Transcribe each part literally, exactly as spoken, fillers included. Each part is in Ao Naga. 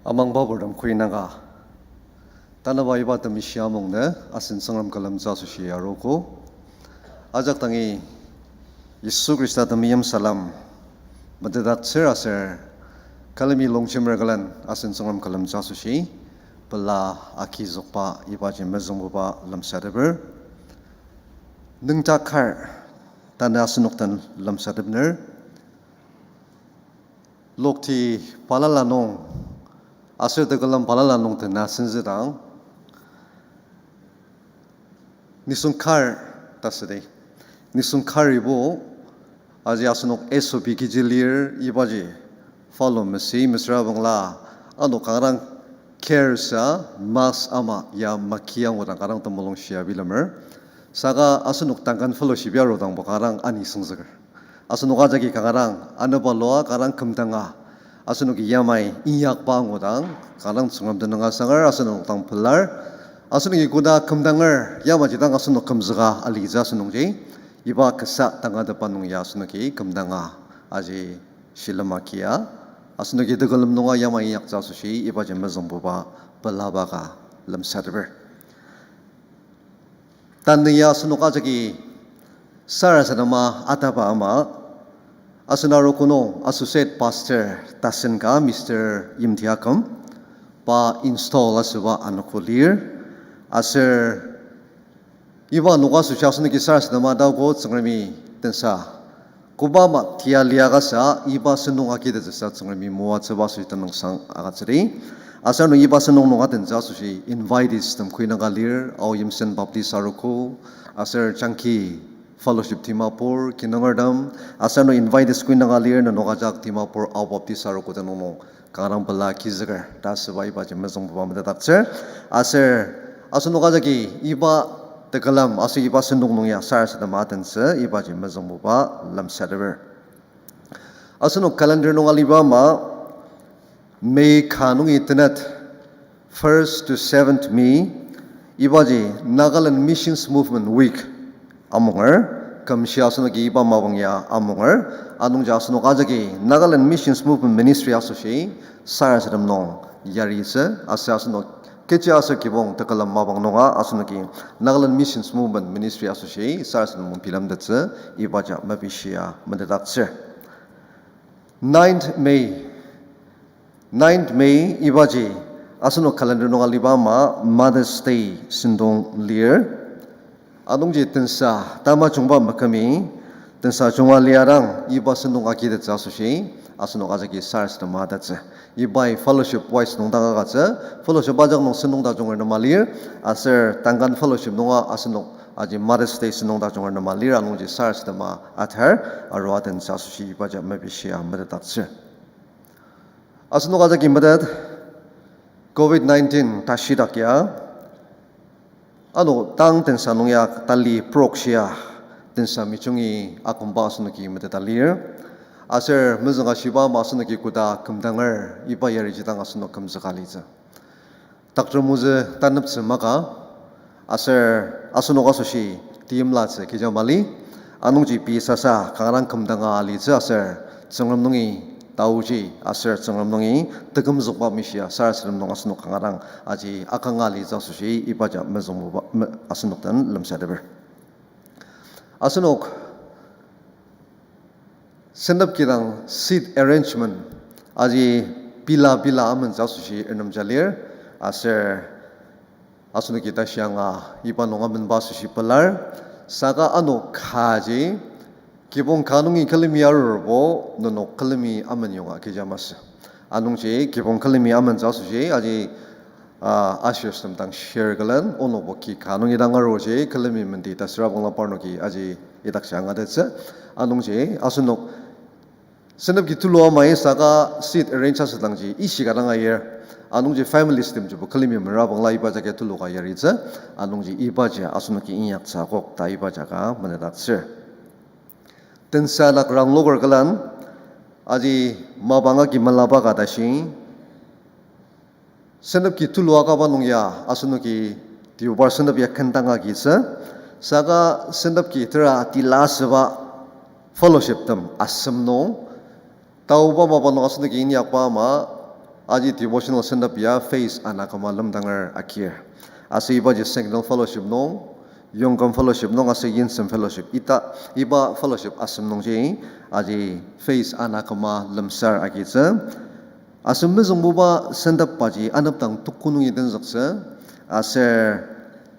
Amangba purtem kü naka, tanaba iba temeshi amungnü asen Tsüngrem külemtsü asoshi arogo. Ajak dangi Yisu Khrista temeim salem metetdaktsür aser külemi longjemer külen asen Tsüngrem külemtsü asoshi pela agizükba ibaji mezüngbuba lemsateper. Nüngdak kar tanü asenok den lemsatepner. Lokti balala nung, aser tekülem balala nung tena senzüdang, nisung kar ta südi. Nisung karibo, aji asenok S O P kechi lir ibaji follow masü, mesüra bangla, ano kanga dang care sa, mask ama ya maki angudang kanga dang temulung shia bilemer. Saka asenok Duncan fellowship ya arudangbo kanga dang ani süngzüker. Asenok ajaki kanga dang anepalua, kanga dang kümdanga. Asenoki yamai inyakba angudang, kanga dang Tsüngrem tenüng asanger, asenok dang pelar. Asenoki koda kümdanger, yamaji dang asenok kümzüka alitsü asenokji. Iba kasa tangatetba nung ya asenoki kümdanga aji shilem agia. Asenoki tekülem nunga yamai inyaktsü asoshi ibaji mezüngbuba pelaba ka lemsateper. Tanü ya asenok ajaki sarasadema ataba ama, asen arogo nung Associate Pastor tasen ka Mister Yimti Akum, pa install asüba anogo lir, aser iba anogo asoshi asenoki sarasadema taogo Tsüngremi tensa koba ama tia liakasa iba sentong agitettsüsa Tsüngremi moatsüba asoshi tenüngsang agütsüdi. Aser ano iba sentong nung atentsü asoshi invitees tem kü naka lir, Ao Yimsen Baptist Arogo, aser Changki Fellowship Dimapur, kinungertem, aser ano invitees kü naka lir, nenok ajak Dimapur Ao Baptist Arogo tenüng nung kanga dang pela agizüker ta asüba ibaji mezüngbuba metetdaktsür. Aser asenok ajaki iba tekülem aser iba sentong nung ya sarasadema atentsü ibaji mezüngbuba lemsateper. Asenok calendar nung aliba ama, May ka nungi tenet, first to seventh May, ibaji Nagaland Missions Movement Week amunger, kümshi asenoki iba mapang ya amunger, anungji asenok ajaki Nagaland Missions Movement Ministry asoshi sarasadem nung yaritsü, aser asenok kechi aser kibong tekülem mapang nunga asenoki Nagaland Missions Movement Ministry asoshi sarasadem nung bilemtettsü ibaji mepishia metetdaktsür. Ninth May, ninth May ibaji asenok calendar nung aliba ama Mother's Day sentong lir. Anungji tensa tamajungba makümi, tensa junga liadang iba sentong agitettsü asoshi asenok ajaki sarasadema atettsü. Ibai fellowship wise nung dang agütsü, fellowship ajak nung sentong tajunger nema lir, aser Duncan fellowship nunga asenok aji Mother's Day sentong tajunger nema lir, anungji sarasadema atar, arua tensa asoshi ibaji mepishia metetdaktsür. Asenok ajaki metet covid nineteen tashidak ya, ano tang tensa nung ya tali prokshia tensa mijungi akümba asenoki meteta lir. Aser mezüng ashiba ama asenoki koda kümdanger iba yariji dang asenok kümzüka litsü. Doctor mozü taneptsü maka, aser asenok asoshi teimlatsü kecha mali, anungji pei sasa kanga dang kümdanga alitsü aser Tsüngrem nungi taoji aser Tsüngrem nungi tekümzükba mishia sarasadem nung asenok kanga dang aji akanga alitsü asoshi ibaji mezüngbuba me-, asenok den lemsateper. Asenok sentep kidang seat arrangement aji pila pila amentsü asoshi enemja lir, aser asenoki tashi anga iba nung amenba asoshi pelar, saka ano kaji kibong ka nungi külemi arurbo nenok külemi amen yonga kecha masü. Anungji kibong külemi amentsü asoshi aji ah, ushers tem dang share külen, onokbo ki ka nungi dang aruji külemi mendi ta süra bangla parnoki aji idakji angatettsü. Anungji asenok sentep ki tulu amai saka seat arrange asüdangji ishika dang ayir. Anungji families temjibo külemi mera bangla iba jagi tulu ka yaritsü. Anungji ibaji asenoki inyaktsü akok ta iba jaka menedaktsür. Tensa dak rangloker külen, aji mapang agi melaba ka tashi sentep ki tulu akaba nung ya asenoki deobar sentep ya kendang agitsü. Saka sentep ki tera tila asüba fellowship tem asem nung, taoba mapang nung asenoki inyakba ama Aji devotional sentep ya Faith ana küma lemdanger agir. Aser ibaji Signal Fellowship nung, Yongkam Fellowship nung aser Yinsem Fellowship ita, iba fellowship asem nungji aji Faith ana küma lemsar agitsü. Aser mezüngbuba sentep paji anepdang tuku nungi tenzüktsü, aser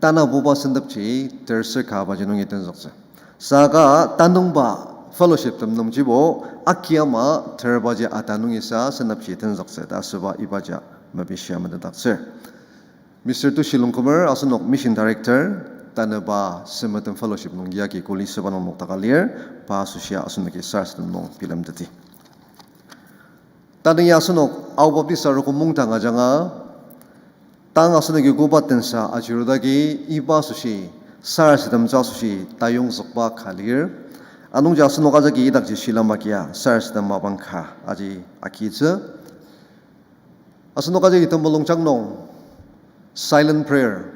tanabuba sentepji terser ka baji nungi tenzüktsü. Saka tanüngba fellowship tem nungjibo aki ama terbaji ata nungisa sentepji tenzüktsü ta asüba ibaji mepishia metetdaktsür. Mister Tushi Longkumer, asenok Mission Director, tanüba Semetem Fellowship nung yagi kuli süba nung noktaka lir, pa asoshia asenoki sarasadem nung bilemteti. Tanü ya asenok Ao Baptist Arogo mungdang ajanga, tang asenoki koba tensa ajirudagi iba asoshi, sarasademtsü asoshi tayongzükba ka lir. Anungji asenok ajaki idakji shilem agia sarasadem mapang ka aji agitsü. Asenok ajaki temulung jang nung silent prayer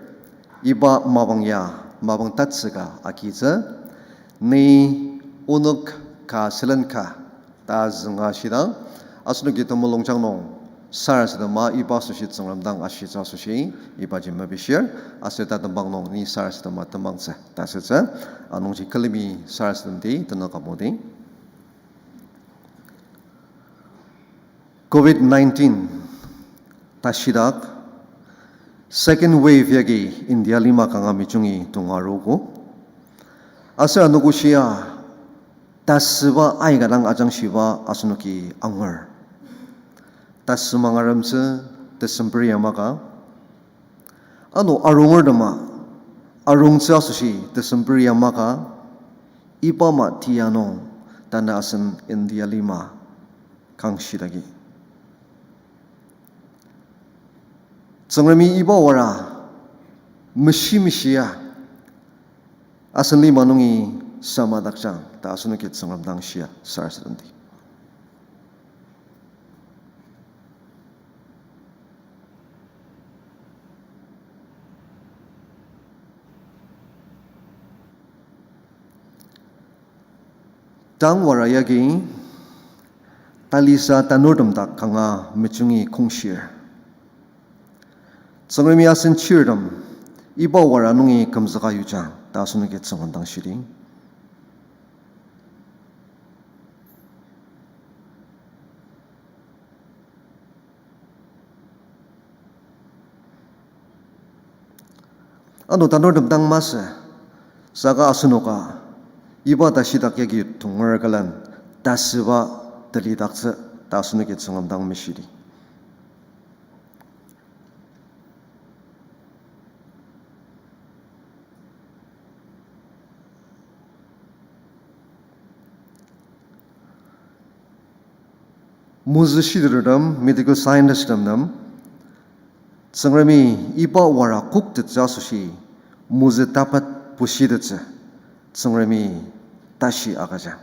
iba mapang ya, mapang tatsüka agitsü. Ni onok ka sülen ka ta zünga shidang, asenoki temulung jang nung sarasadema iba asoshi Tsüngrem dang ashitsü asoshi ibaji mepishir, aser tatembang nung ni sarasadema tembangtsü ta asütsü. Anungji külemi sarasademdi tenük amudi. Covid nineteen tashidak second wave yagi India lima kanga mejungi tonga aruogo. Aser anogoshia tasüba aika dang ajangshiba asenoki angur. Tasü mangaremtsü December ya maka. Ano arungertema, arungtsü asoshi December ya maka, iba ama tia nung tanü asen India lima kangshidagi. Tsüngremi iba wara meshi meshia asen lima nungi samadakjang ta asenoki Tsüngrem dang shia sarasademdi. Tang wara yagi talisa tanurtem dak kanga mejungi kongshir. Tsüngremi asen chirtem iba wara nungi kümzüka yujang ta asenoki Tsüngrem dang shidi. Ano tanurtem dang masü, saka asenoka iba tashidak yagi tonger külen tasüba telidaktsü ta asenoki Tsüngrem dang meshidi. Mozü shitettem, medical scientist tem nem, Tsüngremi iba wara koktettsü asoshi, mozü tapat bushitettsü, Tsüngremi tashi agüjang,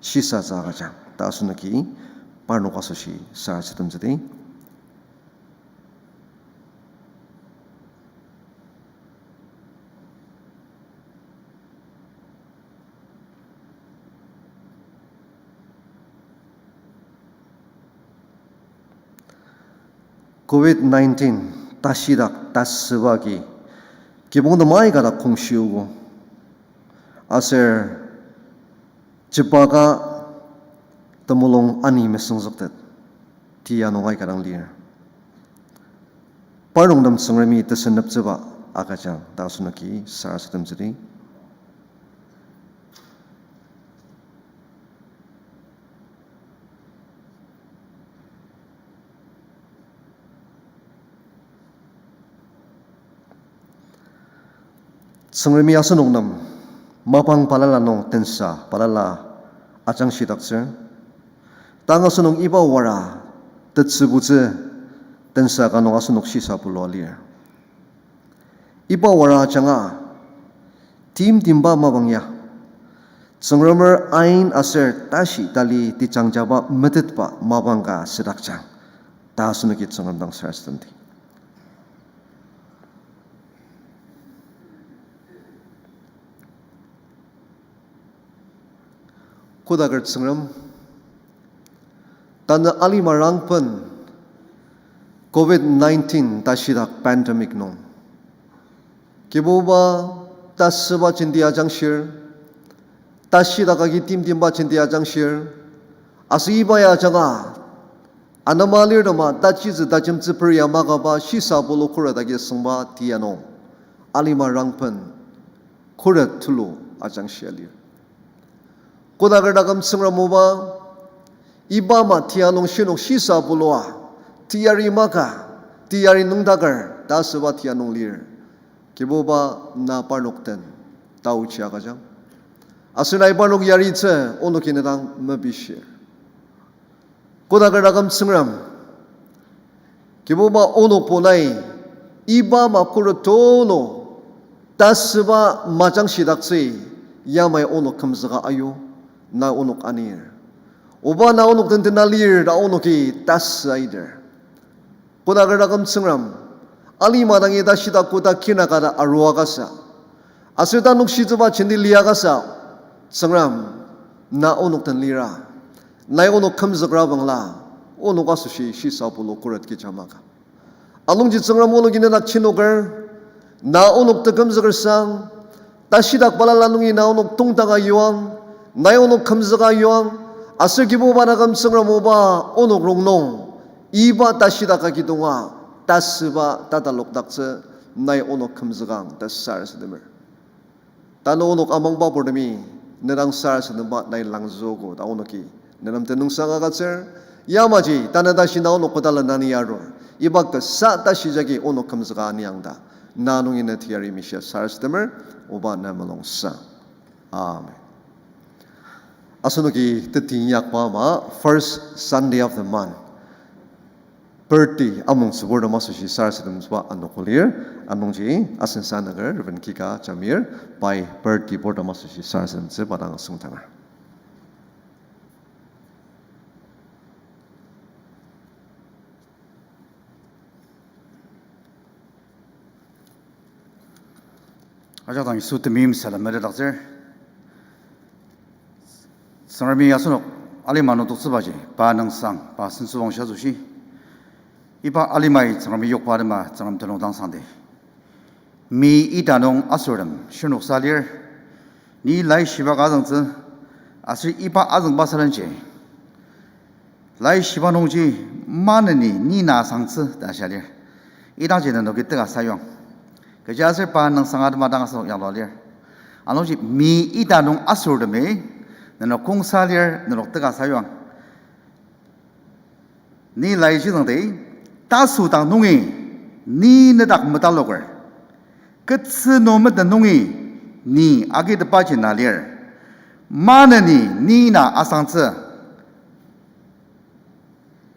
shisatsü agüjang ta asenoki parnok asoshi sarasademtsüdi. Covid nineteen tashidak tasüba agi kibongtem aika dak kongshiogo. Aser jibaka temulung ani mesüngzüktet tia nung aika dang lir. Parnok nem Tsüngremi tesüneptsüba agüjang ta asenoki sarasademtsüdi. Tsüngremi asenok nem mapang balala nung tensa balala ajangshidaktsür. Tang asenok iba wara tetsübutsü tensa ka nung asenok shisa bulua lir. Iba wara ajanga timtimba mapang ya, Tsüngremer ain aser tashi tali tejangjaba metetba mapang ka südakjang ta asenoki Tsüngrem dang sarasademdi. Kodaker Tsüngrem, tanü alima rangben Covid nineteen tashidak pandemic nung, Kibuba, tasüba jenti ajangshir, tashidak agi timtimba jenti ajangshir, aser iba ya ajanga, anema alirtema tajitsü tajemtsü peria makaba shisa pulu khuret agi süngba tia nung, alima rangpen khuret tulu ajangshia lir. Kodaker taküm Tsüngrem oba, iba ama tia nung shinok shisa pulua, teyari maka, teyari nüngdaker ta asüba tia nung lir. Kibuba, na parnok den taochi agüjang. Aser nai parnok yaritsü onoki ne dang mepishir. Kodaker taküm Tsüngrem, Kibuba, onokbo nai iba ama khuret tulu tasüba majangshidaktsü, yamai onok kümzüka ayu, na onok anir. Oba, na onok den tena lir ta onoki tasü aiter. Kodaker taküm Tsüngrem, alima dangi tashidak koda kinaka ta arua kasa, aser tanokshitsüba jenti lia kasa, Tsüngrem, na onok den lira. Nai onok kümzükra bangla, onok asoshi shisa pulu khuret kecha maka. Anungji Tsüngrem, onoki ne dak chinoker, na onok tekümzüker sang, tashidak balala nungi na onok tongtaka yuang, nai onok kümzüka yuang, aser Kibuba taküm Tsüngrem oba, onok rongnung, iba tashidak agi tonga, tasüba tatalokdaktsü, nai onok kümzükang ta sarasademer. Tanü onok amangba purtemi, ne dang sarasademba nai langzüogo ta onoki ne nem tenüngsang agütsür. Yamaji tanü tashi na onok kodala nani arur, iba kasa tashi jagi onok kümzüka aniang ta, na nungi ne teyari mishia sarasademer, oba na mulungsang. Amen. Asenoki teti inyakba ama first Sunday of the month, birthday amongtsü purtem asoshi sarasademtsüba anogo lir. Anungji asen sanaker Reverend Kika Jamir, pai birthday purtem asoshi sarasademtsüba dang asüngdanger. Ajak dang Yisu temeim salem metetdaktsür. Tsüngremi asenok alima nokdoktsübaji pa nüngsang, pa sentsüwangshi asoshi, iba alimai Tsüngremi yokba atema Tsüngrem tenüng dang sangdi. Mi ita nung asürtem shirnoksa lir. Ni laishiba ka azüngtsü, aser iba azüngba sülenji, laishiba nungji maneni ni na asangtsü ta shia lir. Idangji nenoki teka sayuang. Kechiaser pa nüngsang atema dang asenok yanglua lir. Anungji mi ita nung asürtemi nenok kongsa lir, nenok teka sayuang. Ni laishiba züngdi, tasüdang nungi ni nedak metaloker, ketsü nung meten nungi ni agitepaji na lir. Maneni ni na asangtsü.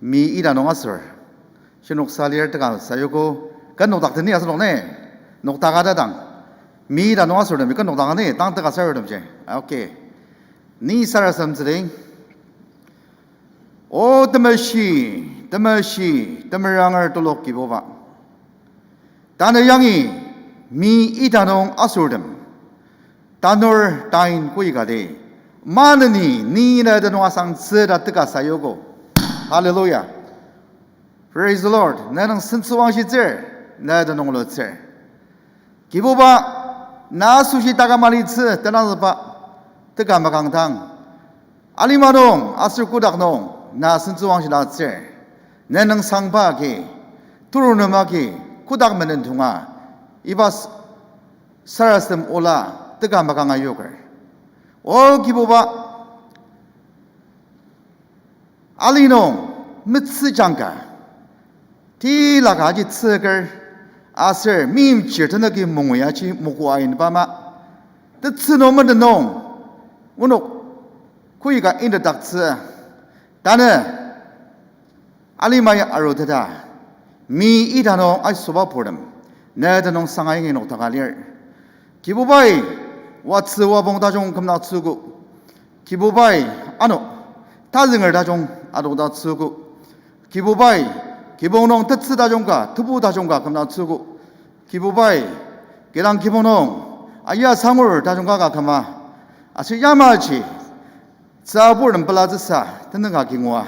Mi ita nung asür. Shirnoksa lir, teka sayuogo. Ken nokdak teni asenok ne. Nokdaka ta dang. Mi ita nung asürtemi ken nokdaka ni, tang teka sayurtemji. Okay. Ni sarasademtsüdi. O temeshi, temeshi, temeranger telok Kibuba, tanü yangi mi ita nung asürtem tanur tain koikati, maneni ni na tenüng asangtsü ta teka sayuogo. Hallelujah. Praise the Lord. Na nüng sentsüwangshitsür, na tenüng lutsür. Kibuba, na asoshi taküm alitsü tenangzükba teka makangdang, alima nung aser kotak nung na sentsüwangshidaktsür. Na nüngsangba agi, turunema agi, kotak menen tonga, iba s-, sarasadem ola teka makanga yoker. O Kibuba, ali nung metsüjang ka, tila ka aji tsüker, aser meimchir tenüki mungui aji moku ainba ama, tetsü nung menden nung onok koika indaktsü, tanü alimai aruteta, mi ita nung asoba purtem, ne tenüng sanga yangi noktaka lir. Kibubai, oatsü oabong tajung kümdaktsüogo. Kibubai, ano, tazünger tajung adokdaktsüogo. Kibubai, kibong nung tetsü tajung ka, tebu tajung ka kümdaktsüogo. Kibubai, kidang kibong nung aya sangur tajung ka ka küma, aser yamaji tsübur nem pelatsüsa tenüng ka ki ngua,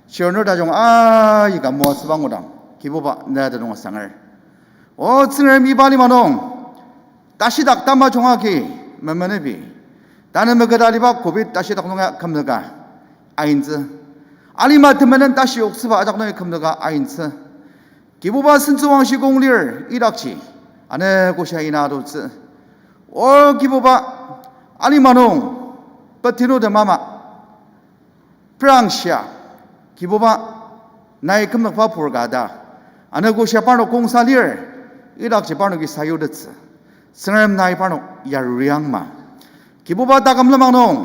chirnur tajung aika moatsüba ngudang, Kibuba, ne tenüng asanger. O Tsüngrem, iba lima nung tashidak tamajung agi memenepi, tanü meketa aliba covid tashidak nung ya kümzüka aintsü. Alima temenen tashi oktsüba ajak nung ya kümzüka aintsü. Kibuba, sentsüwangshi kong lir idakji, ane koshia ina arutsü. O Kibuba, alima nung petinu temama prangshia, Kibuba, nai kümzükba pur ka ta, ane koshia parnok kongsa lir idakji parnoki sayutettsü. Tsüngrem, nai parnok yariangma. Kibuba, taküm lenmang nung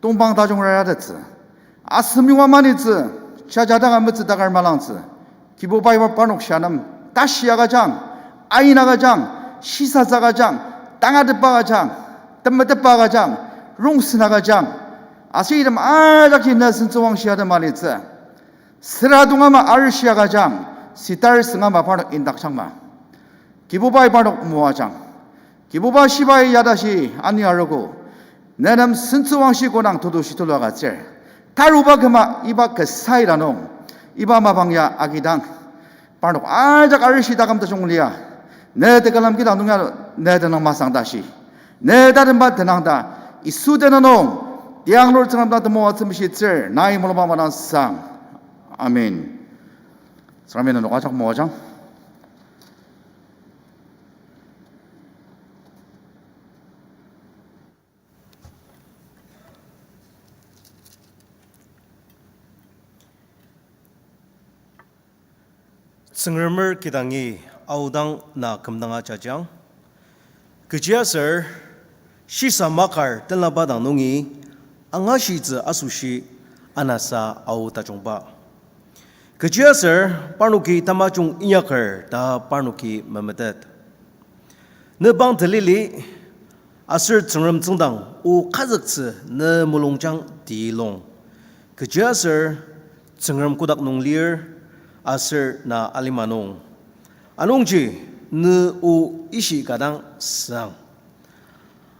tongpang tajung raratettsü. Asem yonga manitsü, jaja daka metsü takar malangtsü. Kibuba, iba parnok shia nem tashi agüjang, ain agüjang, shisatsü agüjang, tangatetba agüjang, temetetba agüjang, rongsen agüjang, aser item ajakji ne sentsüwangshi atem alitsü. Süra tongama arishi agüjang, sitar süngama parnok indakjangma. Kibubai parnok moajang. Kibuba, shibai ya tashi ani arogo, ne nem sentsüwangshi kodang tetushi tulu agütsür. Taruba küma iba kasa ita nung, iba mapang ya agidang, parnok ajak arishi taküm tajung lia, ne tekülem kidang nung ya ne tenüng masang tashi, ne tatemba tenang ta, Yisu tenüng nung tianglur Tsüngrem dang temoatsü meshitsür, nai mulungba madang sang. Amen. Tsüngremi nenok ajak moajang. Tsüngremer kidangi aodang na kümdanga jajang. Kechiaser shisa makar tenlaba dang nungi angashitsü asoshi anasa ao tajungba. Kechiaser parnoki tamajung inyaker ta parnoki memetet. Nebang telili aser Tsüngrem tsüngdang o kazüktsü ne mulungjang tilung. Kechiaser Tsüngrem kotak nung lir aser na alima nung. Anungji ne o ishi ka dang sang.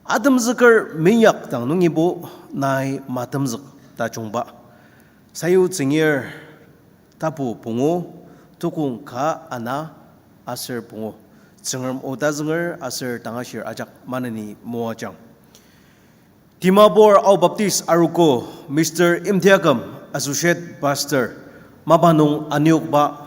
Atemzüker minyak dang nungibo nai matemzük tajungba. Sayutsüngir tapu pungu, tukong ka ana aser pungu. Tsüngrem o tazünger aser tangashir ajak maneni moajang. Dimapur Ao Baptist Arogo, Mister Imtiakem, Associate Pastor, mapa nung aniokba,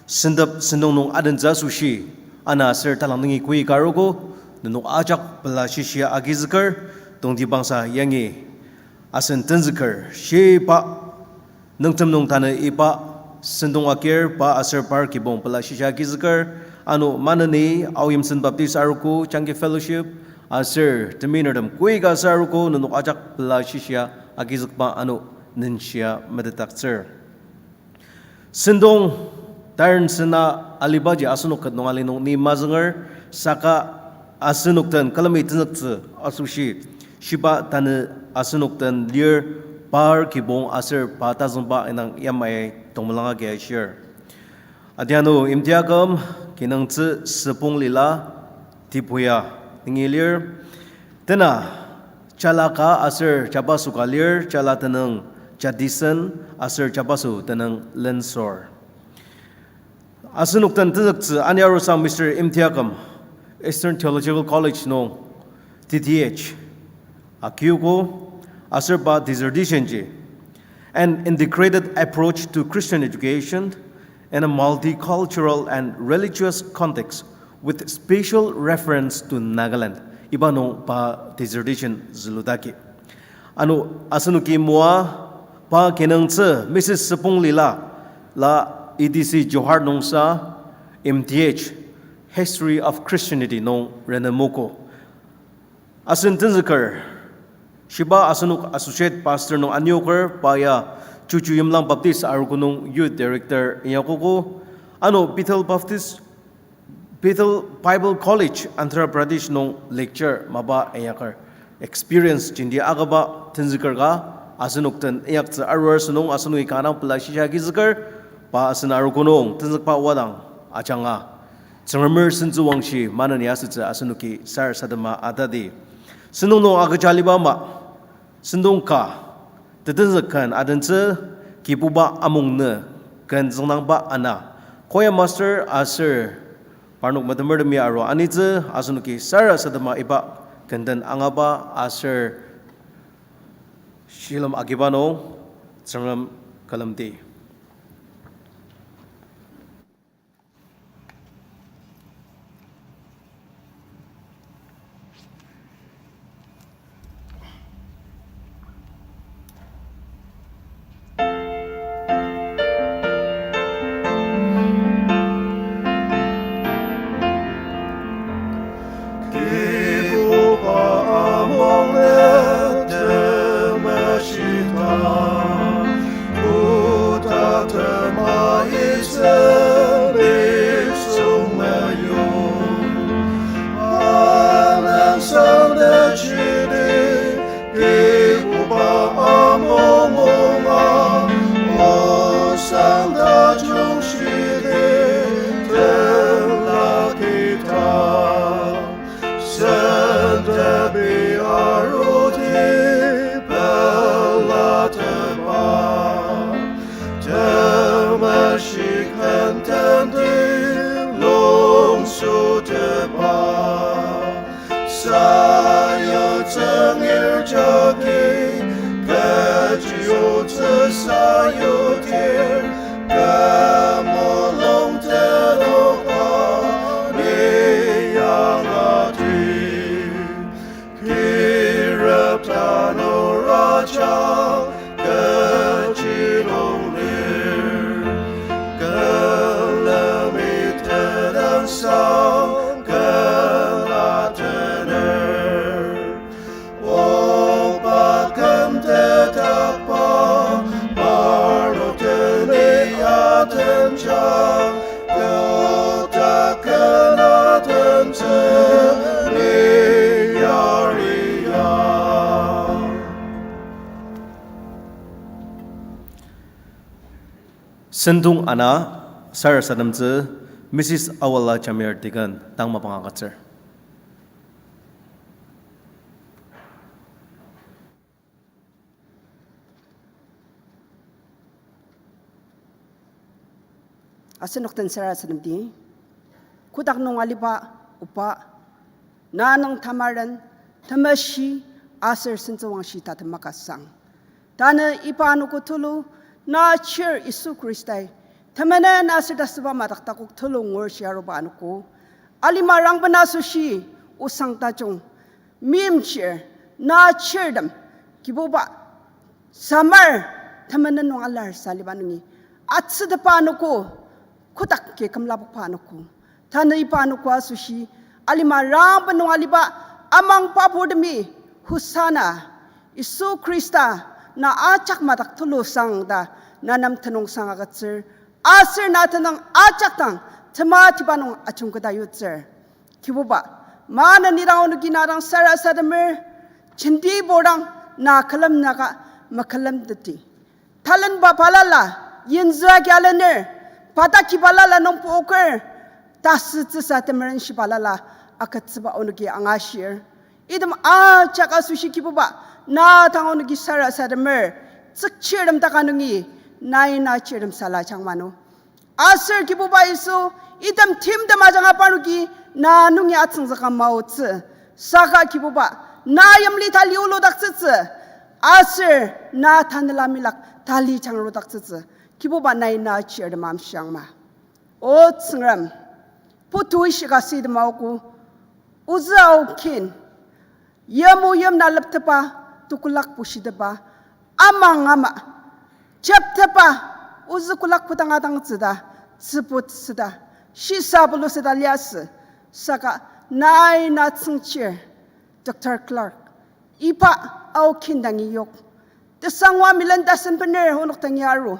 sentep sentong nung adentsü asoshi, ana aser talang nungi koi ka arogo, nenok ajak pela shishia agizüker, tongtibangsa yangi asen tenzüker, shiba nüngtem nung tanü iba sentong akir pa aser par kibong pela shishia agizüker, ano maneni Ao Yimsen Baptist Arogo, Changki Fellowship, aser teminertem koi ka aser arogo nenok ajak pela shishia agizükba ano nenshia metetdaktsür. Sentong tarensena alibaji asenok ket nung ali nung ni mazünger, saka asenok den külemi tenzüktsü asoshi, shiba tanü asenok den lir par kibong aser pa tazüngba indang yamai tongmelang agi ashir. Adianu Imtiakem, kinungtsü Süpong Lila, Tipuya, ningi lir. Tena, Chala ka aser Chabaso ka lir, Chala tenüng Jadison, aser Chabaso tenüng Lensor. Asenok den tenzüktsü ani arusang Mister Imtiakem, Eastern Theological College nung D T H akiogo, aser pa dissertation ji, An Integrated Approach to Christian Education in a Multicultural and Religious Context, with Special Reference to Nagaland, iba nung pa dissertation züludaki. Ano asenoki moa pa kinungtsü Missus Süpong Lila, la E T C Jorhat nungsa M Th, History of Christianity nung renemogo. Asen tenzüker, shiba asenok Associate Pastor nung anioker, pa ya Chuchu Yimlang Baptist Arogo nung Youth Director inyakogo, ano Bethel Baptist, Bethel Bible College, Andhra Pradesh nung lecture mapa inyaker. Experience jenti akaba tenzüker ka, asenok den inyaktsü arur asünung asenoki kanga pela shisa agizüker, pa asen arogo nung tenzükba wadang ajanga Tsüngremer sentsüwangshi maneni asütsü asenoki sarasadema atadi. Sentong nung agüja aliba ama, sentong ka, tetenzük ken adentsü, Kibuba amung nü. Ken züngdangba ana, choir master aser parnok metemertemi aru anitsü, asenoki sarasadema iba ken den angaba aser shilem agiba nung Tsüngrem külemdi. Kibuba amung ne temeshita, kotak tema itsü nisung meyong. Anang sangta chidi, Kibuba amungunga, osang tajung shidi, tenla kita. Sentepi aruti pelatepa, temeshi kententi lungsutepa. Sayutsü ngir jagi, kechiyutsü sayutir, kü mulung tenoka ni yangati. Kirep tanur ajak kechi nung lir, külemi tenüngsang kelatener. Oba ken tetakba, parnok teni atenjang, kotak ken atentsü ni yaria. Sentong ana sarasademtsü Missus Awala Jamir Deacon dang mapang agütsür. Asenok den sarasademdi. Kotak nung aliba Oba, na nüng tamaren temeshi aser sentsüwangshi tatem makasang. Tanü iba anogo tulu, na chir Yisu Khristai temenen aser tasüba madak takok tulu ngur shiaruba anogo, alima rangben asoshi osang tajung meimchir, na chirtem, Kibuba, samar temenen nung alar saliba nungi atsütepa anogo, kotak ki kümlapokba anogo, tanü iba anogo asoshi alima rangben nung aliba amangba purtemi, Hosanna, Yisu Khrista, na ajak madak tulu sang ta, na nem tenüngsang agütsür, aser na tenüng ajak dang tematiba nung ajungketa yutsür. Kibuba, maneni dang onoki na dang sarasademer, jenti pur dang na külemnüka mekülemteti. Talenba balala, yinzü agi alener, pataki balala nung poker, tasütsüsa temerenshi balala agütsüba onoki angashir. Item ajak asoshi Kibuba, na dang onoki sarasademer, tsükchirtem taka nungi, nai na chirtem salajang mano. Aser Kibuba Yisu, item timtem ajanga parnoki na nungi atsüngzüka maotsü. Saka Kibuba, na yimli tali uludaktsütsü. Aser na tanela milak tali jangrudaktsütsü. Kibuba nai na chirtem amshiang ma. O Tsüngrem, putu ishika sidema ogo, ozü ao kin, yim o yim na leptepa, tekolak bushitepa, amang ama, jeptepa, ozü kolak kodang adangtsü ta, tsübutsü ta, shisa pulu süta liasü, saka nai na tsüngchir, Doctor Clark, iba ao kin dangi yok. Tesangwa milen tasen bener onok dangi aru.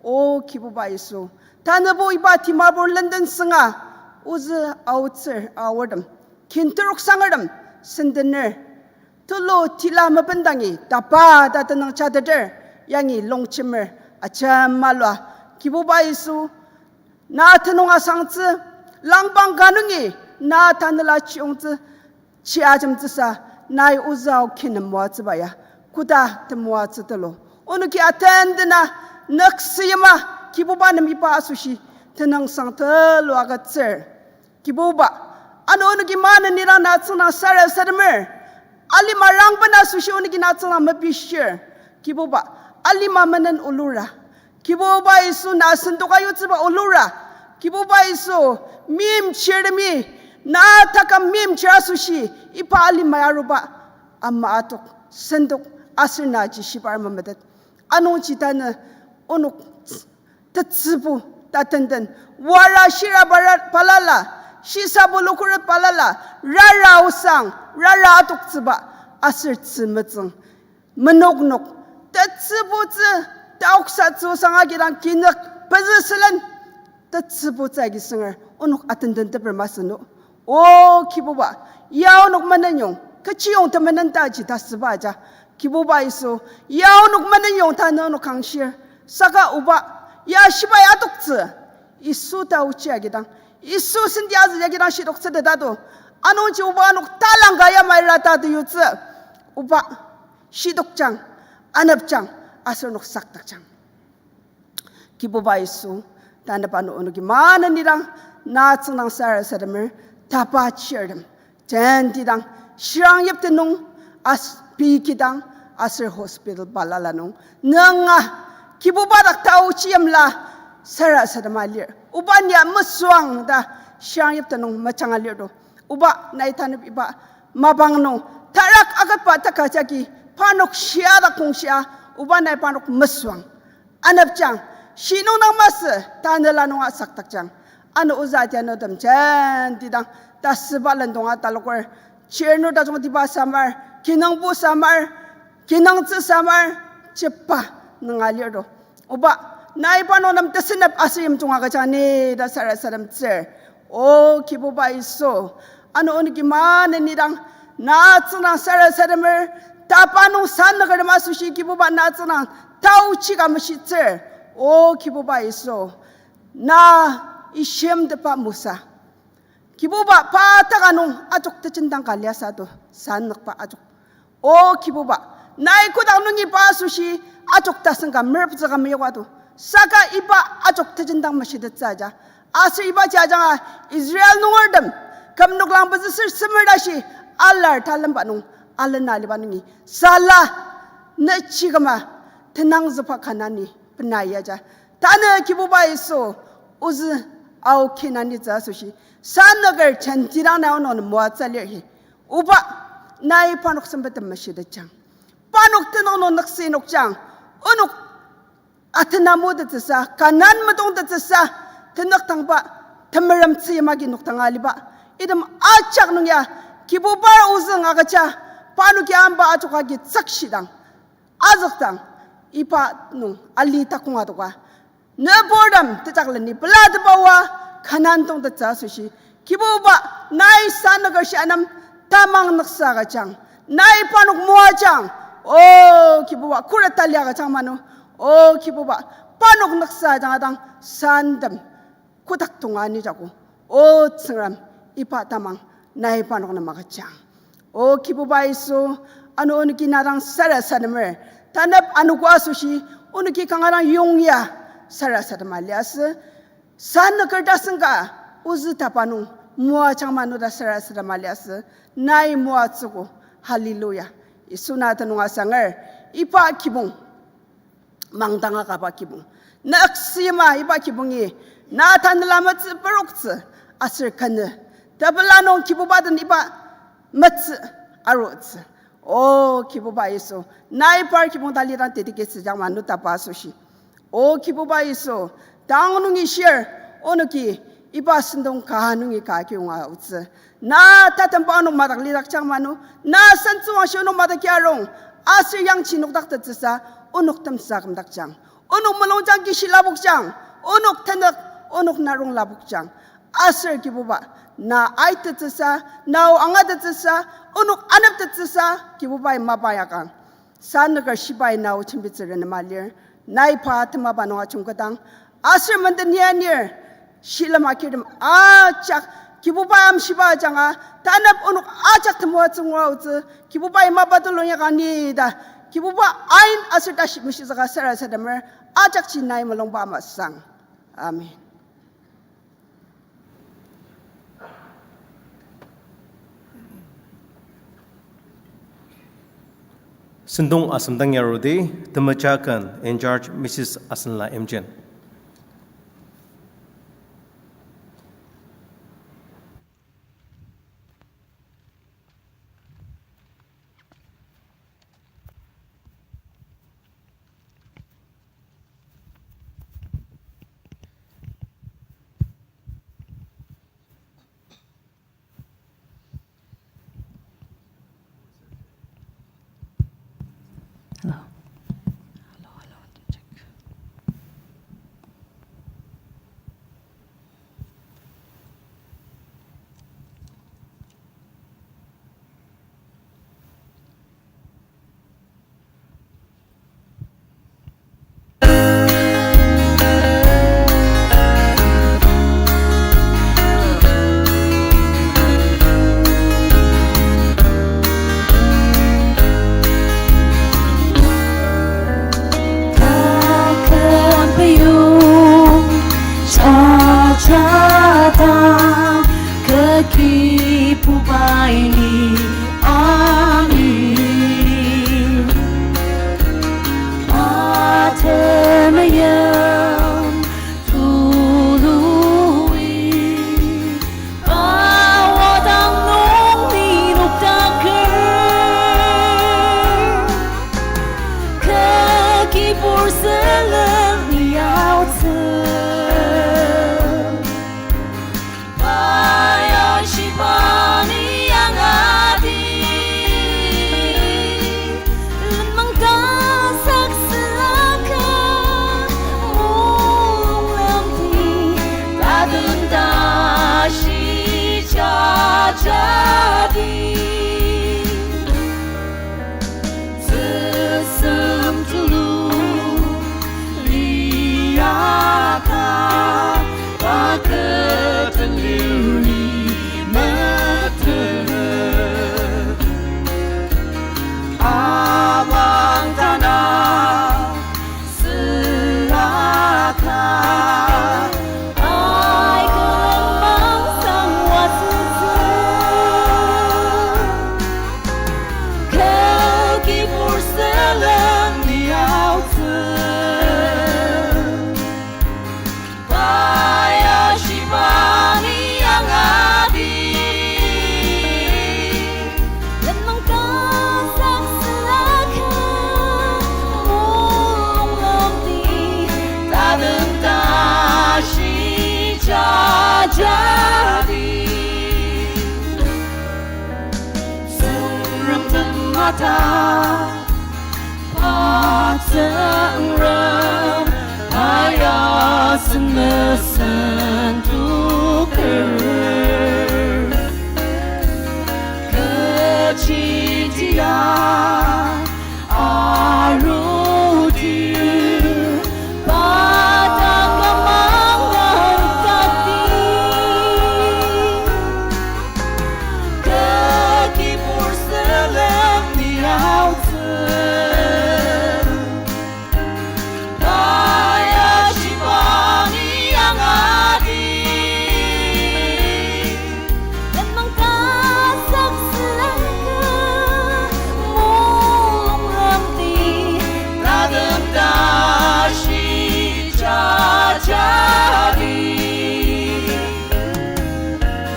O Kibuba Yisu, tanübo iba Dimapur lenden sünga, ozü aotsür aortem, kin terok sangertem, sendener, tulu tila mebendangi tapa ta tenüng jateter, yangi longjemer, ajemalua. Kibuba Yisu, na tenüng asangtsü, langpang ka nungi, na tanela chiyongtsü, chi ajemtsüsa, nai ozü ao kin temoatsüba ya, koda temoatsü tulu, onoki atendena, nüksü yima, Kibuba nem iba asoshi tenüngsang tulu agütsür. Kibuba, ano onoki maneni dang na tsüngdang sarasademer. Alima rangben asoshi onoki na tsüngdang mepishir. Kibuba, alima menen olura. Kibuba Yisu na sendoka yutsüba olura. Kibuba Yisu, meimchirtemi, na taküm meimchir asoshi, iba alima aruba, ama atok, sendok, aser na ji shibar memetet. Anungji tanü, onok tetsübu tatenden, wara shira bara balala, shisabu lukuret balala, rara osang, rara atoktsüba, aser tzümetsüng, menoknok, tetsübutsü, taoksatsü osang agidang kinük, pezü sülen, tetsübutsü agi sünger, onok atendenteper masü no. O Kibuba, ya onok menenyong, kechiyong temenen taji tasüba aja. Kibuba Yisu, ya onok menenyong tanü onok kangshir. Saka oba, ya shibai atoktsü. Yisu taochi agidang, Yisu senti azü agidang shitoktsü tetato. Anungji oba onok talangka yamai rata teyutsü. Oba, shitokjang, anepjang, aser onok saktakjang. Kibuba Yisu, tanü pa ano onoki maneni dang, na tsüngdang sarasademer, tapa chirtem. Jenti dang, shirang yipte nung, as-, pei kidang, aser hospital balala nung, nünga, Kibuba dak taochi yimla, sarasadema lir. Oba nia mesüang ta, shirang yipte nung mejanga lir to. Oba nai tanep iba, mapang nung, tarak agütba taka jagi, parnok shia dak kongshia, oba nai parnok mesüang. Anepjang, shi nung dang masü, tanela nunga saktakjang. Ano ozü atianutem jenti dang, tasüba lendonga taloker, chirnur tajungtiba samar, kinungpo samar, kinungtsü samar, chepa nunga lir to. Oba, nai parnok nem tesenep aser yimjung agüjang ni ta sarasademtsür. O Kibuba Yisu, ano onoki maneni dang, na tsüngdang sarasademer, tapa nung sanükertem asoshi Kibuba na tsüngdang, taochi ka meshitsür. O Kibuba Yisu, na ishimtepa mosa. Kibuba pa taka nung ajok tejendang ka liasü to, sanükba ajok. O Kibuba, nai kotak nungi pa asoshi ajok tasen ka mereptsü ka meyoka to. Saka iba ajok tejendang meshitettsü aja. Aser ibaji ajanga Israel nungertem, küm noklang pezü ser semer tashi, alar talemba nung, alena aliba nungi, sala, nechigama, tenangzükba Kanani, bena yaja. Tanü Kibuba Yisu, ozü, ao Kananitsü asoshi, sanüker jenti dang na onok nem moatsü lir hi. Oba, nai parnok sempet temeshitetjang. Parnok tenük nung nüksi nokjang. Onok atenamu tetsüsa, Kanan metong tetsüsa, tenük tangba, temerem tsüyim agi noktanga aliba. Item ajak nung ya, Kibuba ozüng agüja, parnoki amba ajok agi tsükshidang. Azükdang, iba nung ali takong adoka. Nüburtem tejakleni pelatepa oa Kanan tong tetsü asoshi. Kibuba, nai sanüker shi anem tamang nüksa agüjang. Nai parnok moajang. O Kibuba, khuret tali agüjang manu. O Kibuba, parnok nüksa ajanga dang santem kotak tonga ni jago. O Tsüngrem, iba tamang nai parnok nem agüjang. O Kibuba Yisu, ano onoki na dang sarasademer. Tanep anogo asoshi, onoki kanga dang yongya sarasadema liasü. Sanüker tasen ka, ozü tapa nung moajang manu ta sarasadema liasü. Nai moatsüogo. Hallelujah. Yisu na tenüng asanger. Iba kibong mangdanga kaba kibong. Nüksima iba kibongi, na tanela metsü peroktsü, aser kene. Tepela nung Kibuba den iba metsü arutsü. O Kibuba Yisu, nai par kibong talidang tetiketsü jang manu tapa asoshi. O Kibuba Yisu, tang nungi shir, onoki iba sentong ka nungi ka kiyonga aotsü. Na tatemba onok madak lidakjang manu, na sentsüwangshi onok madak yarong, aser yangji nokdak tetsüsa, onok temsa kümdakjang. Onok mulungjang kishi labokjang, onok tenük, onok narong labokjang. Aser Kibuba, na aitetsüsa, nao angatetsüsa, onok aneptetsüsa, Kibubai mapa yakang. Sanüker shibai nao jembitsü renema lir, nai pa temaba nung ajungketang, aser menden ya nir, shilem akirtem ajak, Kibubai amshiba ajanga, tanep onok ajak temoatsü ngua aotsü, Kibubai mapa telung yakang ni ta, Kibuba ain aser tashi meshitsüka sarasademer, ajakji nai mulungba ama sang. Amen. Sentong asem dang yarudi, temeja ken in charge Missus Asenla Imchen. Hello. Hello, hello, check. Cha cha ta kü kibubai ni ani. Atemayam tului. Awadang nung ni nokdaker, kü kibur seleng ni aotsü. Pai ashiba ni angati. Lenmang tasak saka mulung lemti, tatem tashi jajadi. Tsüsem tulu liaka, paketen liuni metet. Abang tanü süaka, aika mangsang wasütsü. Kü kibur seleng ni aotsü. Pai ashiba ni angati. Lenmang tasak saka mulung lemti, tatem tashi jajadi. Tsüngrem temata, pa Tsüngrem, aya senmesen tuker. Kechitia arudi, pa tang kamang arudakti. Kü kibur seleng ni aotsü. Pai ashiba ni angati. Lenmang tasak saka mulung lemti, tatem tashi jajadi.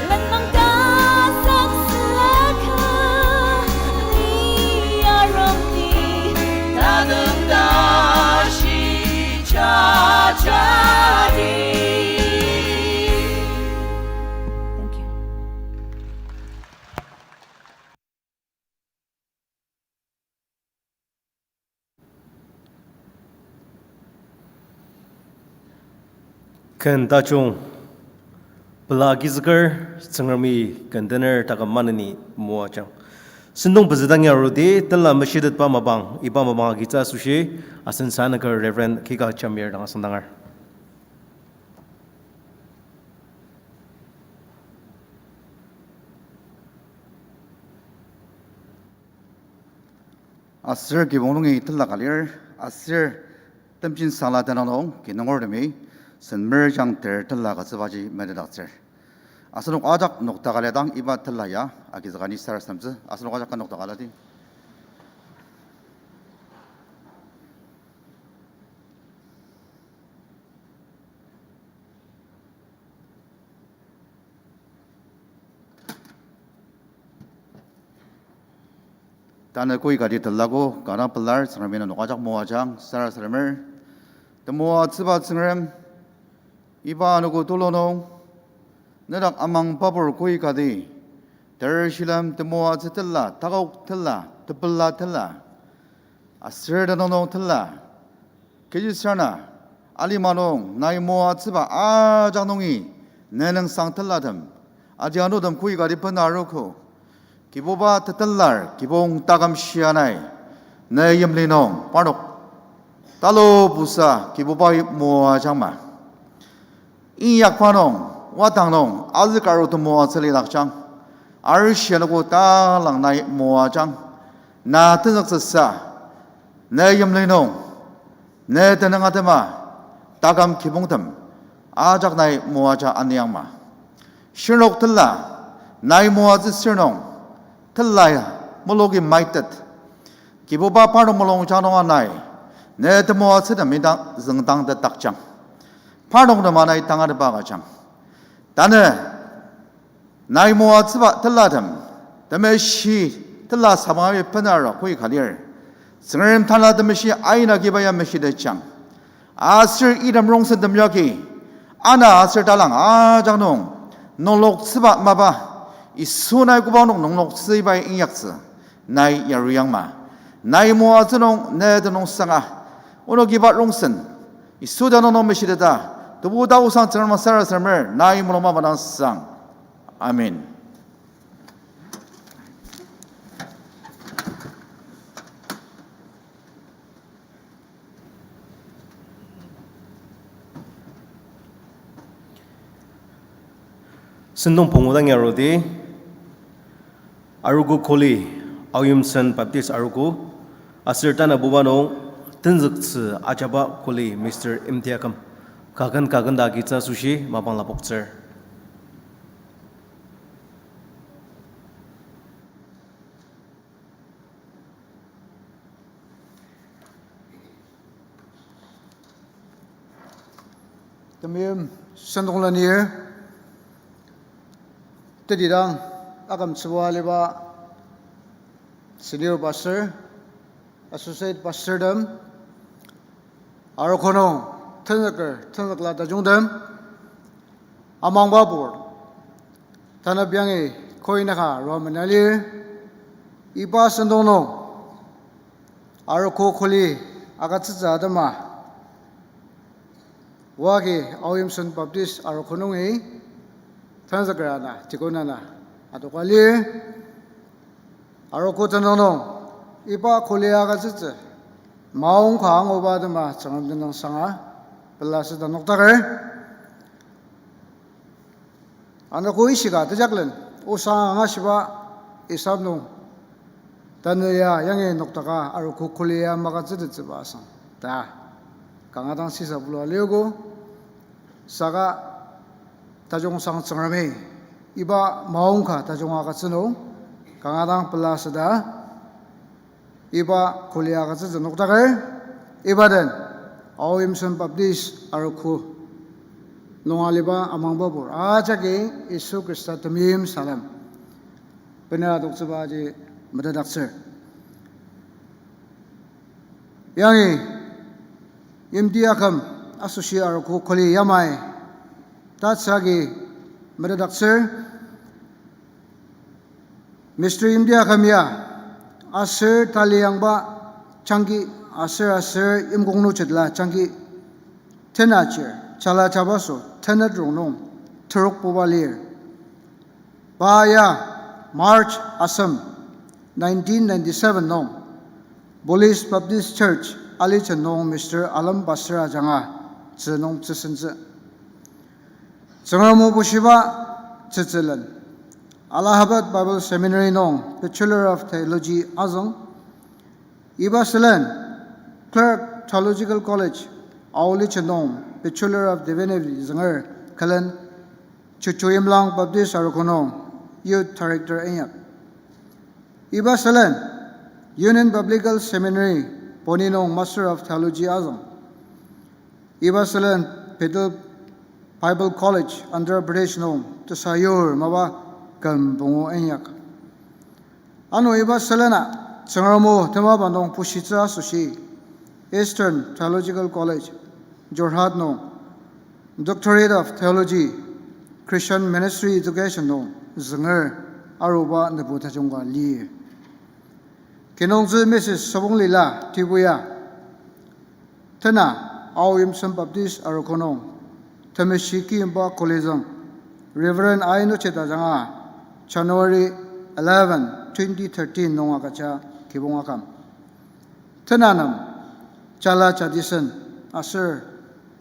Lenmang tasak saka ni aremti, tatem tashi jajadi. Thank you. Ken tajung pela agizüker, Tsüngremi ken dener taküm maneni moajang. Sentong pezü dang arudi, tenla meshitetba mapang, iba mapang agitsü asoshi, asen sanaker Reverend Kika Jamir dang asüngdangar. Aser kibong nungi tela ka lir, aser temjin sangla tenüng nung kinungertemi, sen merjang ter tela ka tsübaji metetdaktsür. Asenok ajak nokdaka lia dang iba tela ya, agizüka ni sarasademtsü, asenok ajak ka nokdaka lati. Tanü kü ikati telago, kanga pelar, Tsüngremi nenok ajak moajang, sarasademer. Temoatsüba Tsüngrem, iba anogo tulu nung, nedak amangbapur kü ikati, ter shilem temoatsü tela, takok tela, tepela tela, aser tenüng nung tela, kechisarena, alima nung nai moatsüba ajak nungi, ne nüngsang telatem, aji anutem kü ikati bena arogo. Kibuba tetelar kibong taküm shia nai, ne yimli nung parnok talubusa Kibubai moajangma. Inyakba nung, wadang nung, azükaru temoatsü lidakjang. Arishi anogo talang nai moajang. Na tenzüktsüsa, ne yimli nung, ne tenüng atema, taküm kibongtem, ajak nai moaja aniangma. Shirnok tela, nai moatsü sür nung, tela muluki maitet. Kibuba parnok mulungjang nung anai, ne temoatsütem indang züngdangtetdakjang. Parnok nem anai tangatetba agüjang. Tanü, nai moatsüba telatem, temeshi tela sabang abi benaro kü ika lir. Tsüngrem Tanela Temeshi aina kiba ya meshitetjang. Aser item rongsen tem yagi, ana aser talang ajak nung, nungloktsüba mapa, Yisu nai koba nung nungloktsü ibai inyaktsü, nai yaruyangma. Nai moatsü nung ne tenüngsanga, onoki iba rongsen, Yisu tenüng nung meshiteta, tebu ta osang Tsüngrem sarasademer, nai mulung mapa dang sang. Amen. Sentong pungu dang arudi, arogo kuli, Aoyimsen Baptist arogo, aser tanabuba nung, tenzüktsü ajaba kuli Mister Imtiaküm, kaken kaken ta agitsü asoshi mapang lapoktsür. Temeim sentong lenir, tetidang akümtsüba aliba senior pastor, associate pastor tem, arogo nung tenzüker tenzükla tajungtem, amangbapur, tanü biangi koi naka arua mena lir, iba sentong nung, arogo kuli agütsütsü atema, oa agi Aoyimsen Baptist arogo nungi tenzüker ana tikon ana adoka lir. Arogo tenüng nung, iba kuli agütsütsü maongka anguba atema Tsüngrem tenüng sanga pela süda noktaker. Anogo ishika tejaklen, osang angashiba isap nung, tanü ya yangi noktaka arogo kuli ya magütsütettsüba asang ta kanga dang sisa bulua liogo. Saka tajung sang Tsüngremi iba maongka tajung agütsü nung kanga dang pela süda iba kuli agütsütsü noktaker, iba den Aoyimsen Baptist arogo nung aliba amangbapur ajaki Yisu Khrista temeim salem benera adoktsübaji metetdaktsür. Yangi Imtiaküm asoshi arogo kuli yamai tatsü agi metetdaktsür. Mister Imtiaküm ya, aser taliyangba jangki, aser aser imkong nüchetla jangki, tenachir, jala jabaso, tenet rongnung, terokbuba lir. Pa ya March asem nineteen ninety-seven nung Police Baptist Church, Alichen nung Mister Alem Pastor ajanga tzü nung tzüsentsü. Tsüngrem o bushiba tzütsülen, Allahabad Bible Seminary nung Bachelor of Theology azüng, Iba sülen, Clark Theological College, Aolijang nung Bachelor of Divinity zünger külen, Chuchu Imlang Baptist Arogo nung Youth Director inyak. Iba sülen, Union Biblical Seminary, Pune nung Master of Theology azüng. Iba sülen Bethel Bible College, Andhra Pradesh nung tesayur mapa küm pungu inyak. Ano iba sülena, Tsüngrem o temaba nung pushitsü asoshi, Eastern Theological College, Jorhat nung Doctorate of Theology, Christian Ministry Education nung zünger aruba nübu tajung ka lir. Kinungtsü Missus Sobonglila Tibuya, tena Ao Yimsem Baptist Arogo nung Temeshi Kiyimba Kolizüng, Reverend Aino Cheta ajanga January eleven, twenty thirteen nung agüja kibong aküm. Tena nem Jala Jadison aser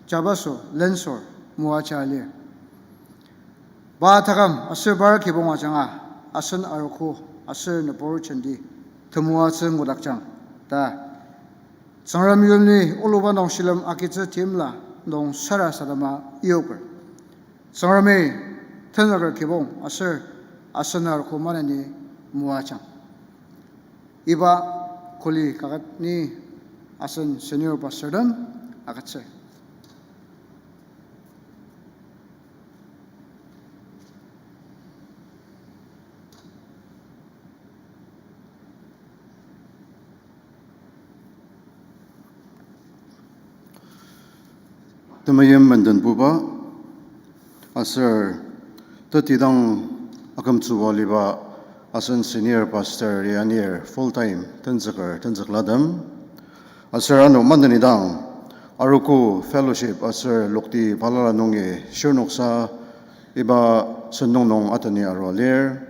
Jabaso Lensor moaja lir. Pa taküm aser par kibong ajanga asen arogo aser nübur jenti temoatsü ngudakjang ta Tsüngrem yimli oluba nung shilem agitsü timla nung sarasadema yoker. Tsüngremi tenzüker kibong aser asen arogo maneni moajang. Iba kuli kaket ni asen senior pastor den agütsür. Temeim mendenbuba, aser tetidang akümtsüba liba asen senior pastor ya anir full time tenzüker tenzüklatem. Aser ano mandenidang arogo fellowship aser lokti balala nungi shirnoksa iba sentong nung ateni arua lir.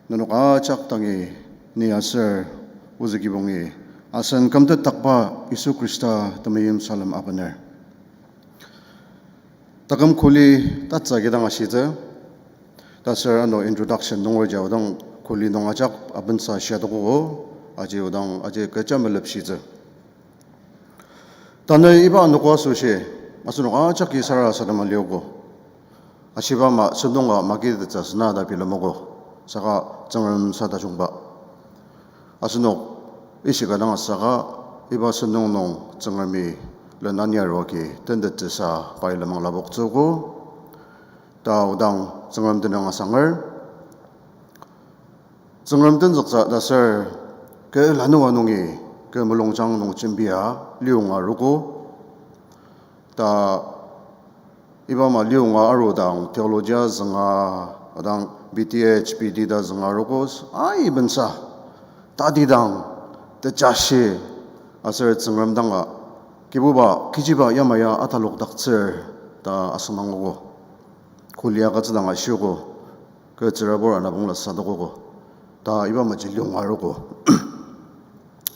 Nenok ajak dangi ni aser ozü kibongi asen kümtet takba Yisu Khrista temeim salem abener. Taküm kuli tatsü kidang ashitsü, taser ano introduction nungerji aodang kuli nung ajak abensa shiadokogo, aji odang aji kecha melepshitsü. Tanü iba anogo asoshi, asenok ajaki sarasadema liogo. Ashiba ama sentong ka magitettsü asüna ta bilemogo. Saka Tsüngrem sa tajungba. Asenok ishika dang asaka iba sentong nung Tsüngremi len aniaruagi tentettsüsa pai lenmang lapoktsüogo. Ta odang Tsüngrem tenüng asanger. Tsüngrem tenzüktsü ta aser kü lanua nungi kü mulungjang nung jembia liyonga arogo. Ta iba ama liyonga arudang theology zünga, adang B Th, B D ta zünga arogo, aibensa tatidang tejashi aser Tsüngrem danga Kibuba kechiba yamai ya atalokdaktsür ta asüngdangogo. Kuli agütsüdang ashiogo, kü tsürabur anabongla sadokogo. Ta iba maji liyonga arogo.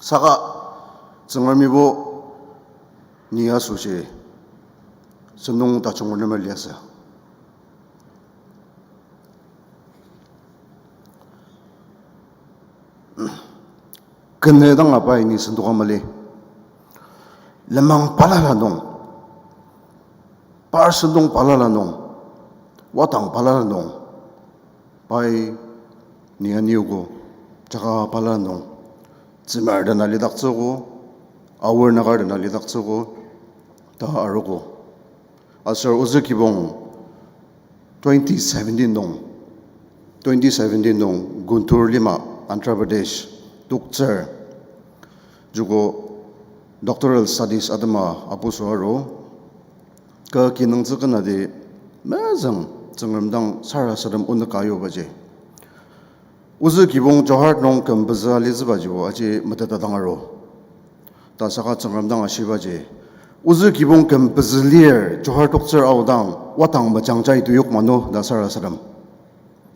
Saka Tsüngremibo ni asoshi sentong tajung nümer liasü. Kenü dang apai ni sentoka mali. Lenmang balala nung, par sentong balala nung, wadang balala nung, pai ni aniogo, jaka balala nung, tsümar dena lidaktsüogo, aor nakar dena lidaktsüogo, ta arogo. Aser ozü kibong twenty seventeen nung, twenty seventeen nung Guntur lima Andhra Pradesh toktsür. Joko doctoral studies atema apusü aru. Kü kinungtsü kena di mezüng Tsüngrem dang sarasadem onük ayubaji. Ozü kibong Jorhat nung küm pezü alitsübajibo aji meteta dang aru. Ta saka Tsüngrem dang ashibaji, ozü kibong küm pezü lir Jorhat toktsür aodang, wadang mejangja itoyok mano ta sarasadem.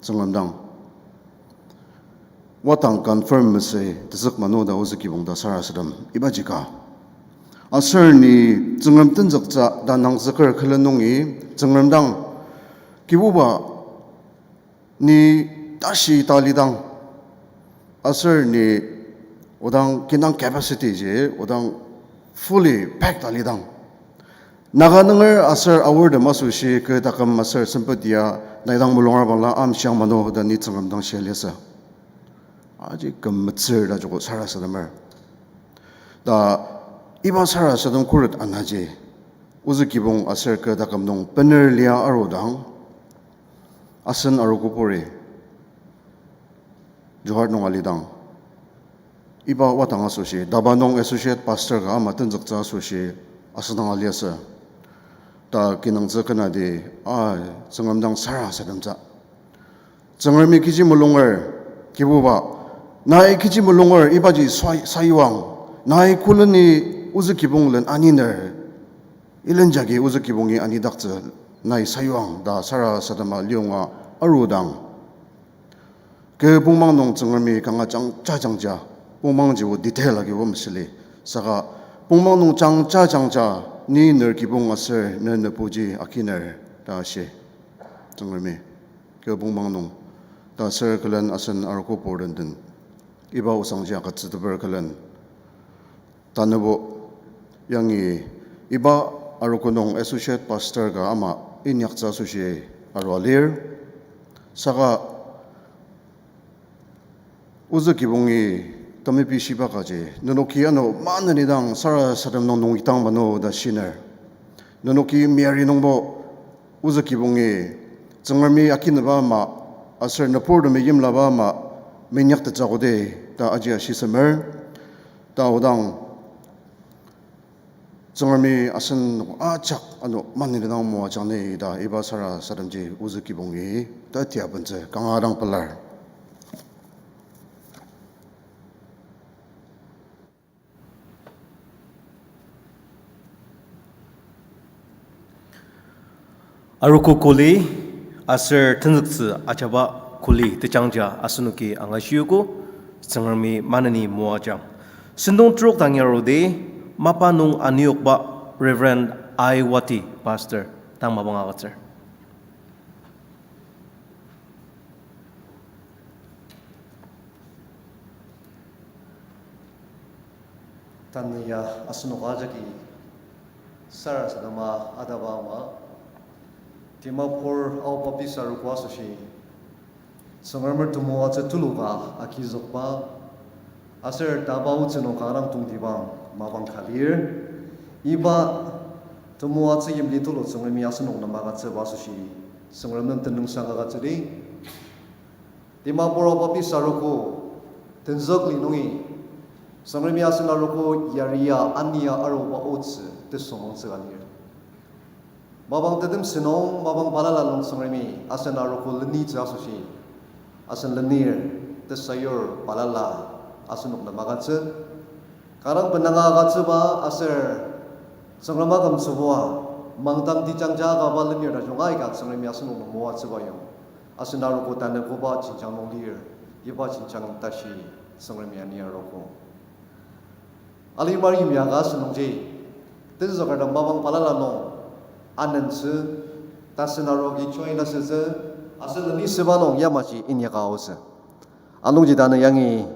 Tsüngrem dang wadang confirm masü tezük mano ta ozü kibong ta sarasadem ibaji ka. Aser ni Tsüngrem tenzüktsü ta nangzüker külen nungi Tsüngrem dang, Kibuba, ni tashi talidang, aser ni Odang kinang capacity ji, odang fully packed alidang. Naga nunger aser Aortem asoshi kü taküm aser sempet ya nai dang mulungra bangla amshiang mano ta ni Tsüngrem dang shia liasü. Aji küm metsür ta joko sarasademer. Ta iba sarasadem khuret anaji, ozü kibong aser kü taküm nung bener lia arudang, asen arogopuri Jorhat nung alidang, iba wadang asoshi, DABA nung associate pastor ka ama tenzüktsü asoshi asenang aliasü. Ta kinungtsü kenadi, a, Tsüngrem dang sarasademtsü. Tsüngremi kechi mulunger, Kibuba, nai kechi mulunger ibaji sa-, sayuang, nai koleni ozü kibong len aniner, ilen jagi ozü kibongi anidaktsü nai sayuang ta sarasadema liyonga arudang, kü pongmang nung Tsüngremi kanga jangja jangja, pongmangji o detail agi o mesüli. Saka pongmang nung jangja jangja, ni ner kibong aser ne nübuji akiner ta ashi. Tsüngremi kü pongmang nung, ta aser külen asen arogo purden den, iba osangji agütsüteper külen, tanübo yangi iba arogo nung associate pastor ka ama inyaktsü asoshi arua lir. Saka ozü kibongi temepi shiba kaji, nenoki ano maneni dang sarasadem nung nungitang mano ta shiner. Nenoki Mary nungbo ozü kibongi Tsüngremi akinüba ama, aser nüburtemi yimlaba ama, minyaktettsü koda ta aji ashisemer. Ta odang Tsüngremi asen ajak ano maneni dang moajang ni ta iba sarasademji ozü kibongi ta tia bentsü kanga dang pelar. Arogo kuli aser tenzüktsü ajaba kuli tejangja asenoki angashiogo. Tsüngremi maneni moajang. Sentong trok dang yarudi, mapa nung aniokba Reverend Aiwati, Pastor, tang mapang agütsür. Tanü ya asenok ajaki sarasadema ataba ama, Dimapur Ao Baptist Arogo asoshi Tsüngremer temoatsü tuluka agizükba, aser taba otsü nung kanga dang tongtibang mapang ka lir. Iba temoatsü yimli tulu Tsüngremi asenok nem agütsüba asoshi Tsüngrem nem tenüngsang agütsüdi. Dimapur Ao Baptist Arogo tenzükli nungi Tsüngremi asen arogo yaria ania aruba otsü tesüngmangtsü ka lir. Mapang tetemsü nung, mapang balala nung Tsüngremi asen arogo lenitsü asoshi, asen lenir tesayur balala asenok nem agütsü. Kanga dang benanga agütsüba aser Tsüngrem akümtsübua mangdang tejangja akaba lenir tajung aika Tsüngremi asenok nem moatsüba yong, asen arogo tanü koba jenjang nung lir, iba jenjang tashi Tsüngremi ani arogo. Alimar yimya ka asünungji, tenzüker nem mapang balala nung anentsü, tasen arogi join asütsü, aser lenisüba nung yamaji inyaka aotsü. Anungji tanü yangi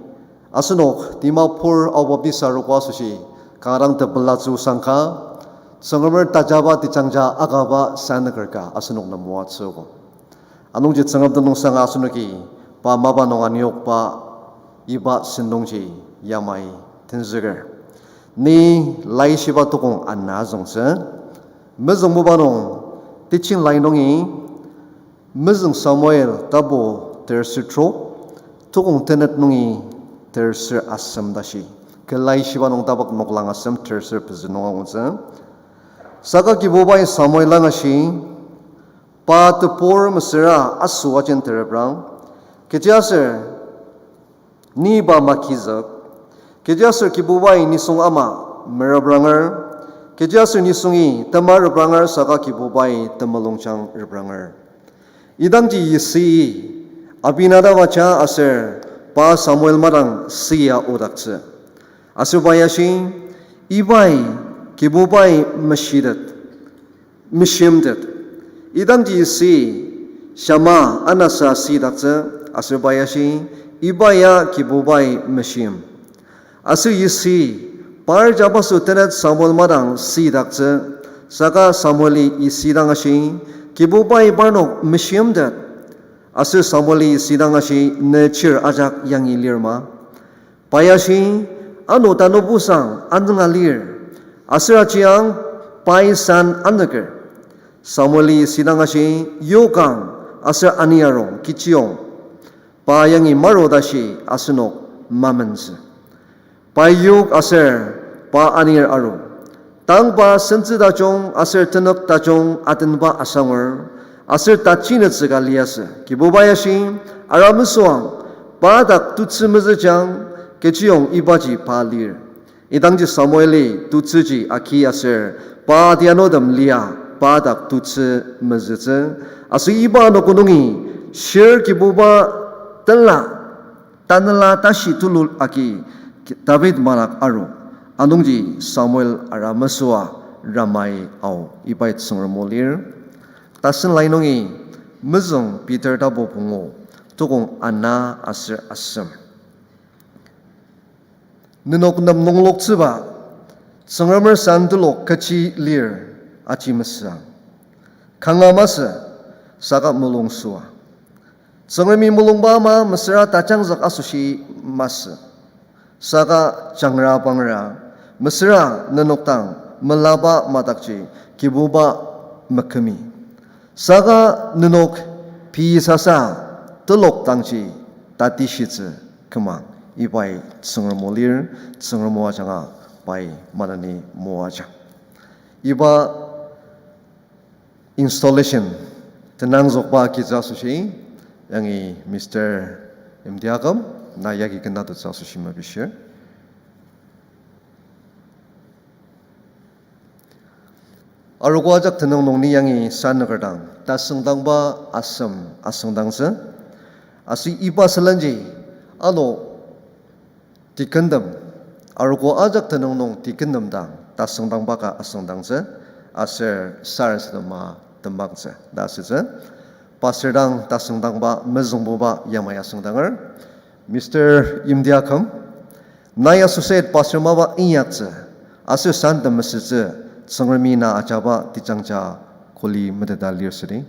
asenok Dimapur Ao Baptist Arogo asoshi kanga dang tepelatsü osang ka, Tsüngremer tajaba tejangja akaba sannüker ka asenok nem moatsüogo. Anungji Tsüngrem tenüngsanga asenoki pa mapa nung aniokba iba sentongji yamai tenzüker. Ni laishiba tokong ana azüngtsü. Mezüngbuba nung teaching lai nungi Mezüng Samuel tapu terser trok, tokong tenet nungi terser asem tashi. Kü laishiba nung tapak noklang asem terser pezü nung angutsü. Saka Kibubai Samuel dang ashi, pa tebur mesüra asüajen tereprang, kechiaser ni pa magizük, kechiaser Kibubai nisung ama merepranger, kechiaser nisungi tema repranger saka Kibubai temulungjang repranger. Idangji Yisi Abinadab aja aser pa Samuel madang sia odaktsü. Aser pa yashi, ibai Kibubai meshitet, meshimtet. Idangji Yisi Shama anasa sidaktsü, aser pa yashi, iba ya Kibubai meshim. Aser Yisi, par jabaso tenet Samuel madang sidaktsü, saka Samueli Yisi dang ashi, Kibubai parnok meshimtet. Aser Samueli Yisi dang ashi, ne chir ajak yangi lir ma? Pai ashi, ano tanübusang anünga lir, aser ajiang pai san anüker. Samueli Yisi dang ashi, yokang aser ani arung kechiyong. Pa yangi maru tashi asenok mamentsü. Pai yok aser pa anir aru. Tangba sentsü tajung aser tenük tajung atenba asangur, aser tachinetsü ka liasü. Kibubai ashi, ara mesüang, pa dak tutsü mezüjang, kechiyong ibaji pa lir. Idangji Samueli tutsüji aki aser pa adianutem lia pa dak tutsü mezütsü. Aser iba anogo nungi shir Kibuba tenla, tanela tashi tulu agi David madak aru. Anungji Samuel ara mesüa Ramai ao, ibai Tsüngrem o lir. Tasen lai nungi Mezüng Peter tapu pungu, tukong ana aser asem. Nenok nem nungloktsüba, Tsüngremer san telok kechi lir aji mesüang. Kanga masü, saka mulung süa. Tsüngremi mulungba ama mesüra tajangzük asoshi masü, saka jangra pangra, mesüra nenok dang melaba madakji Kibuba mekümi. Saka nenok pei sasa telok dangji tatishitsü küma, ibai Tsüngrem o lir. Tsüngrem o ajanga pai maneni moajang. Iba installation tenangzükba agitsü asoshi, yangi Mister Imtiaküm, na yagi ken atutsü asoshi mepishir. Arogo ajak tenüng nung ni yangi sanüker dang, tasüngdangba asem asüngdangtsü. Aser iba sülenji, ano deacontem, arogo ajak tenüng nung deacontem dang tasüngdangba ka asüngdangtsü, aser sarasadema temangtsü ta asütsü. Pastor dang tasüngdangba mezüngbuba yamai asüngdanger, Mister Imtiaküm, nai associate pastor mapa inyaktsü, aser santem mesütsü, Tsüngremi na ajaba tejangja kuli meteta lir südi.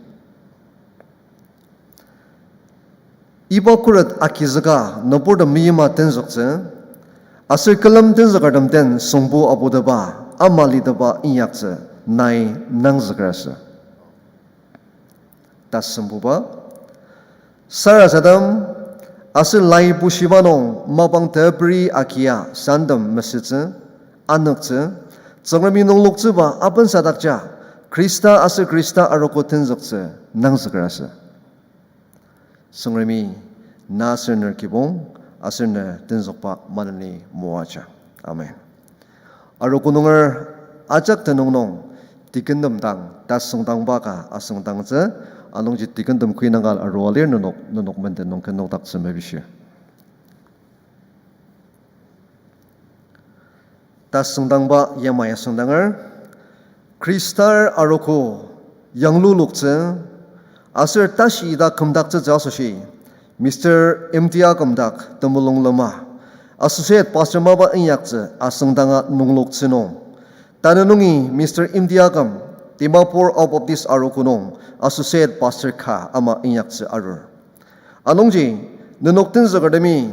Iba khuret agizüka nüburtem meyima tenzüktsü, aser külem tenzükertem den süngbu aputepa, ama litepba inyaktsü, nai nangzüker asü. Tasümbuba, sarasadem, aser lai bushiba nung mapang teperi agia santem mesütsü, anüktsü, Tsüngremi nungloktsüba apensadakja, Khrista aser Khrista arogo tenzüktsü nangzüker asü. Tsüngremi na aser ner kibong, aser ne tenzükba maneni moaja. Amen. Arogo nunger ajak tenüng nung, deacontem dang tasüngdangba ka asüngdangtsü, anungji deacontem kuinangka arua lir, nenok, nenok menden nung kenokdaktsü mepishir. Tasüngdangba yamai asüngdanger, Khristar arogo yangluloktsü, aser tashi ita kümdaktsütsü asoshi, Mister Imtiaküm dak temulung lema, Associate Pastor mapa inyaktsü asüngdanga nungloktsü nung, tanü nungi Mister Imtiaküm, Dimapur Ao Baptist arogo nung Associate Pastor ka ama inyaktsü arur. Anungji, nenok tenzükertemi,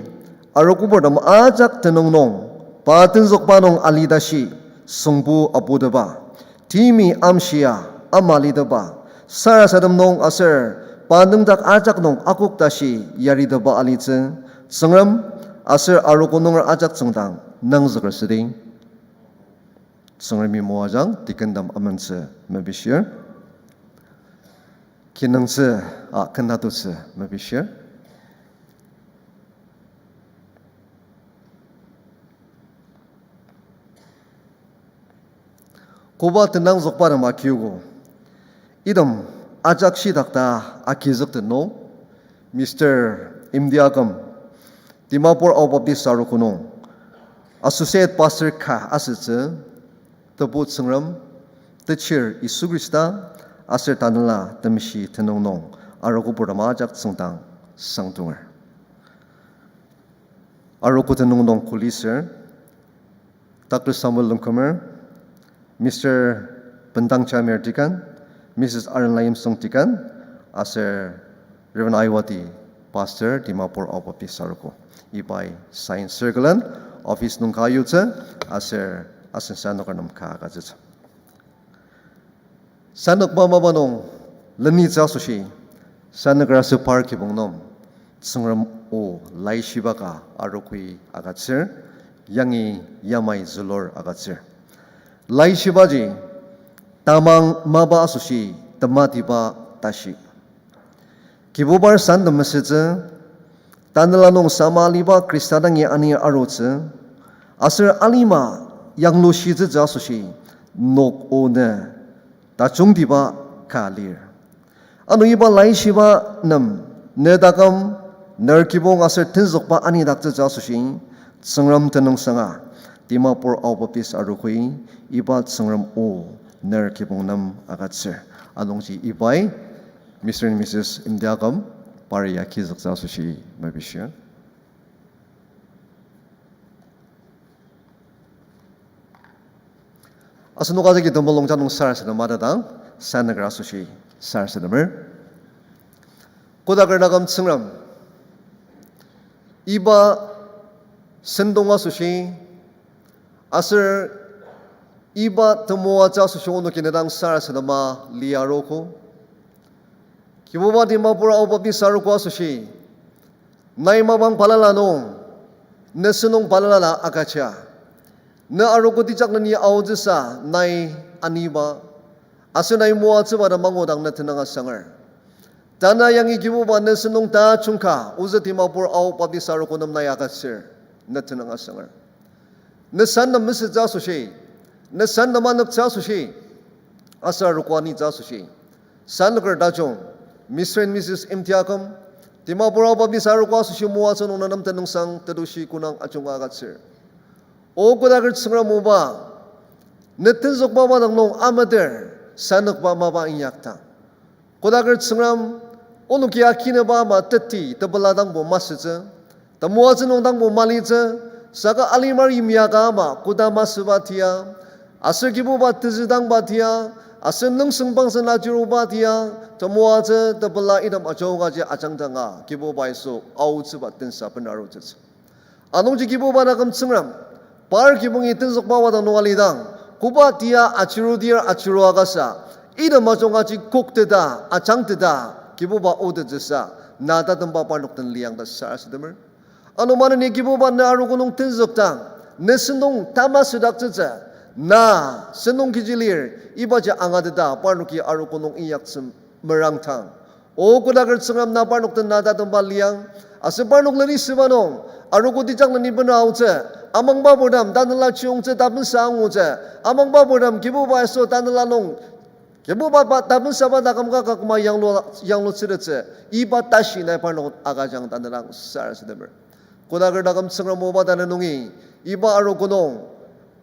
arogoburtem ajak tenüng nung, pa tenzükba nung alitashi, süngbu aputepa, timi amshia, ama litepba, sarasadem nung aser, pa nüngdak ajak nung akok tashi, yaritepba alitsü, Tsüngrem, aser arogo nunger ajak tsüngdang, nangzüker südi. Tsüngremi moajang, deacontem amentsü mepishir. Kinungtsü, a, kenatutsü mepishir. Koba tenangzükba nem akiogo. Item ajak shitakta agizüktet nung, Mister Imtiaküm, Dimapur Ao Baptist arogo nung, Associate Pastor ka asütsü, Tebu Tsüngrem, Techir Yisu Khrista, aser Tanela Temeshi tenüng nung, arogoburtem ajak tsüngdang sangtunger. Arogo tenüng nung kuli ser, Doctor Samuel Longkumer, Mister Bendang Jamir Deacon, Missus Arenlayimsung Deacon, aser Reverend Aiwati, Pastor, Dimapur Ao Baptist Arogo. Ibai sign circle-en office nung ka yutsü, aser asen sannüker nem ka agütsütsü. Sannükba mapa nung lenitsü asoshi, sannüker aser par kibong nung, Tsüngrem o laishiba ka arogoi agütsür, yangi yamai zülur agütsür. Laishibaji, tamang mapa asoshi tematiba tashi. Kibubar san temesütsü, tanela nung sama aliba Khrista dangi ani arutsü, aser alima yanglushitsütsü asoshi, nok o ne tajungtiba ka lir. Ano iba laishiba nem, ne taküm, ner kibong aser tenzükba anidaktsütsü asoshi, Tsüngrem tenüngsanga, Dimapur Ao Baptist Arogoi, iba Tsüngrem o, ner kibong nem agütsür. Anungji ibai, Mister and Missus Imtiaküm, pari ya kizüktsü asoshi mepishir. Asenok ajaki temulung janung sarasadema tatang, sannüker asoshi sarasademer. Kodaker taküm Tsüngrem, iba sentong asoshi, aser iba temoatsü asoshi onoki ne dang sarasadema liarogo. Kibuba Dimapur Ao Baptist Arogo asoshi, nai mapang balala nung, ne sentong balala agüja. Ne arogo tejak neni aotsüsa nai aniba, aser nai moatsüba ta mangudang ne tenüng asanger. Tanü yangi Kibuba ne sentong tajung ka, ozü Dimapur Ao Baptist Arogo nem nai agütsür, ne tenüng asanger. Ne san nem mesütsü asoshi, ne san nem aneptsü asoshi, aser arogo anitsü asoshi, sannüker tajung, Mister and Missus Imtiaküm, Dimapur Ao Baptist Arogo asoshi moatsü nung ne nem tenüngsang tetushi künang ajunga agütsür. O kodaker Tsüngrem oba, ne tenzükba mapa dang nung ameter, sannükba mapa inyaktang. Kodaker Tsüngrem, onoki akinüba ama teti tepela dangbo masütsü, temoatsü nung dangbo malitsü, saka alimar yimya ka ama koda masüba tia, aser Kibuba tezüdangba tia, aser nüngseng pangsen ajiruba tia, temoatsü tepela item ajokaji ajangdanga Kibuba Yisu aotsüba tensa benarutsütsü. Anungji Kibuba taküm Tsüngrem, par kibongi tenzükba mapa dang nung alidang, koba tia ajirudir ajirua kasa, item ajokaji kokteta, ajangteta, Kibuba otettsüsa, na tatemba parnok den liang ta sarasademer. Ano maneni Kibuba ne arogo nung tenzükdang, ne sentong tamasüdaktsütsü, na sentong kechi lir, ibaji angateta parnoki arogo nung inyaktsü merangdang. O kodaker Tsüngrem na parnok den na tatemba liang, aser parnok leni süba nung, arogo tejak neni bena aotsü, amangba purtem tanela chiyongtsü tapensa angutsü, amangba purtem Kibuba Yisu tanela nung, Kibuba pa tapensaba taküm ka kakma yanglu, yanglutsütettsü, iba tashi nai parnok agüjang tanela sarasademer. Kodaker taküm Tsüngrem oba tanü nungi, iba arogo nung,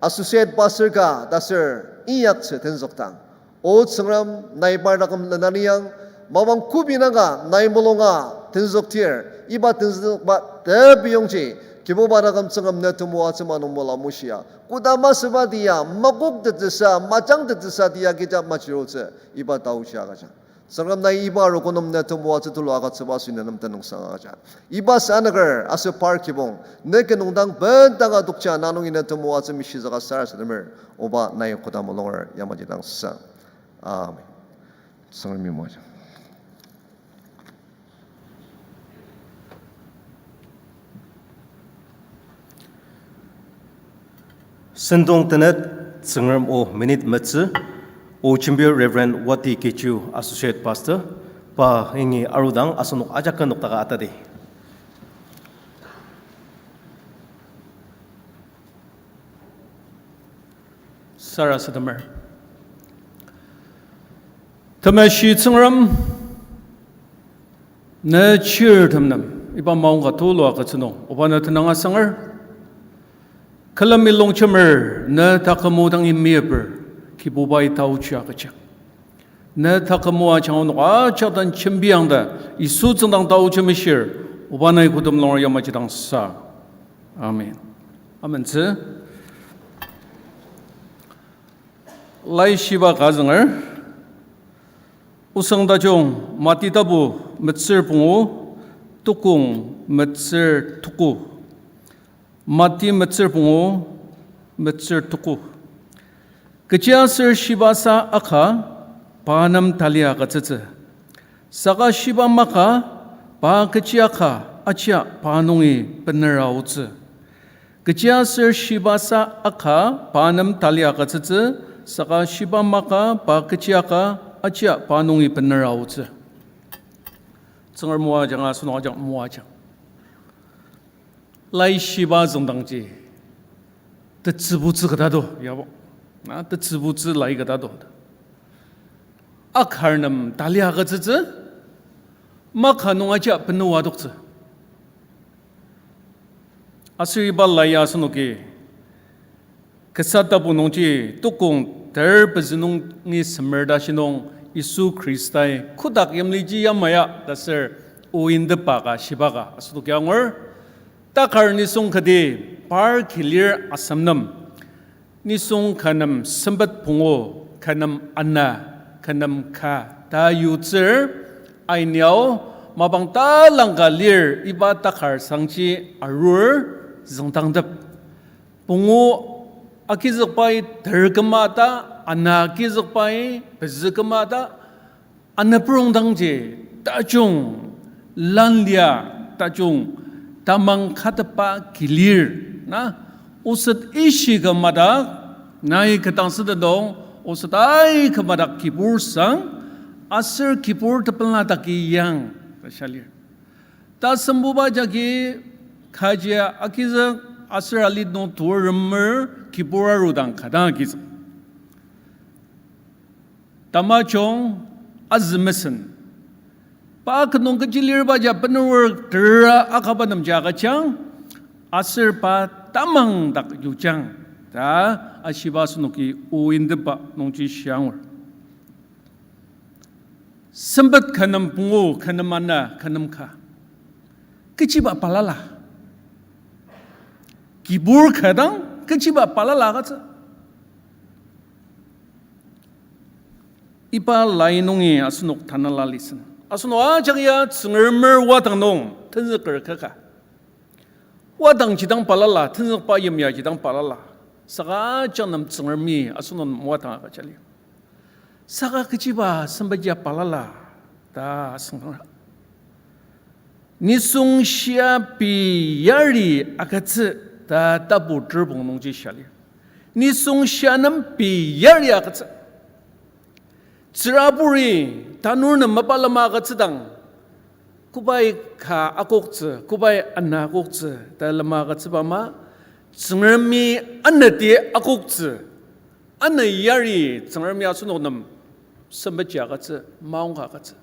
associate pastor ka ta aser inyaktsü tenzükdang, O Tsüngrem, nai par taküm lenaniang, mapang kübinaka nai mulunga tenzüktir, iba tenzükba tepiyongji, Kibuba taküm Tsüngrem ne temoatsü ma nung mula mushia, koda masüba tia, makoktettsüsa, majangtettsüsa tia kecha machirutsü, iba taochi agüja. Tsüngrem nai iba arogo nem ne temoatsü tulu agütsüba asoshi ne nem tenüngsang agüja. Iba sanaker aser par kibong, ne kinungdang bendanga tokja na nungi ne temoatsü mishizaka sarasademer, oba nai koda mulunger yamaji dang sa. Amen. Tsüngremi moaja. Sentong tenet Tsüngrem o minute metsü, o jembir Reverend Wati Kechu, Associate Pastor, pa yangi arudang asenok ajak ka nokdaka atadi. Sarasademer. Temeshi Tsüngrem, ne chirtem nem iba maongka tulu agütsü nung, oba ne tenüng asanger. Külemi longjemer, ne taküm o dangi meyiper, Kibubai taochi agüjang. Ne taküm o ajanga onok ajak den jembiang ta, Yisu tsüngdang taochi meshir, oba nai kodem longer yamaji dang sa. Amen. Amentsü. Laishiba ka zünger, osang tajung Mati tapu metsür pungu, tukong metsür tuku. Mati metsür pungu, metsür tuku. Kechiaser shiba sa aka, pa nem tali agütsütsü. Saka shiba maka, pa kechi aka, ajia pa nungi bener aotsü. Kechiaser shiba sa aka, pa nem tali agütsütsü, saka shiba maka, pa kechi aka, ajia pa nungi bener aotsü. Tsünger moajanga, asenok ajak moajang. Laishiba züngdangji, tetsübutsü kata do, yabo. Na, tetsübutsü lai kata do. Akar nem tali agütsütsü, maka nung ajia benua adoktsü. Aser iba lai ya asenoki, Kasa tapu nungji tukong ter pezü nungi semer ta shinung Yisu Khristai kotak yimliji yamaya ta ser o indepba ka shiba ka asenoki angur. Takar nisung kati par kilir asem nem, nisung ka nem sempet pungu, ka nem ana, ka nem ka ta yutsür, ainiao mapang talangka lir iba takar sangji arur züngdangtep. Pungu agizükbai ter küma ta, ana agizükbai pezü küma ta, ana purongdangji tajung lanlia, tajung tamang katepa kilir, na, oset ishi küma ta, nai ketang sütetong, oset ai küma ta kibur sang, aser kibur tepela taki yang, ta shia lir. Tasembuba jagi kajia agizük aser alit nung turümer kibur arudang ka dang agizük. Tamajung azü mesen. Pa kenung kechi lirba ja bener tera akaba nemji agüjang, aser pa tamang dak yujang ta ashiba asenoki o indepba nungji shia angur. Sempet ka nem pungu, ka nem ana, ka nem ka. Kechiba balala. Kibur ka dang, kechiba balala agütsü. Iba lai nungi asenok tanela listen. Asenok ajak ya Tsüngremer wadang nung tenzüker kaka. Wadangji dang balala, tenzükba yimyaji dang balala. Saka ajak nem Tsüngremi asenok nem wadang agüja lir. Saka kechiba sempet ya balala ta asüngdang. Nisung shia pei yari agütsü ta tapu terbong nungji shia lir. Nisung shia nem pei yari agütsü. Tsüraburi tanur nem mapa lema agütsüdang, kobai ka akoktsü, kobai ana akoktsü ta lema agütsüba ama, Tsüngremi anati akoktsü, ana yari Tsüngremi asenok nem sempetji agütsü, maongka agütsü.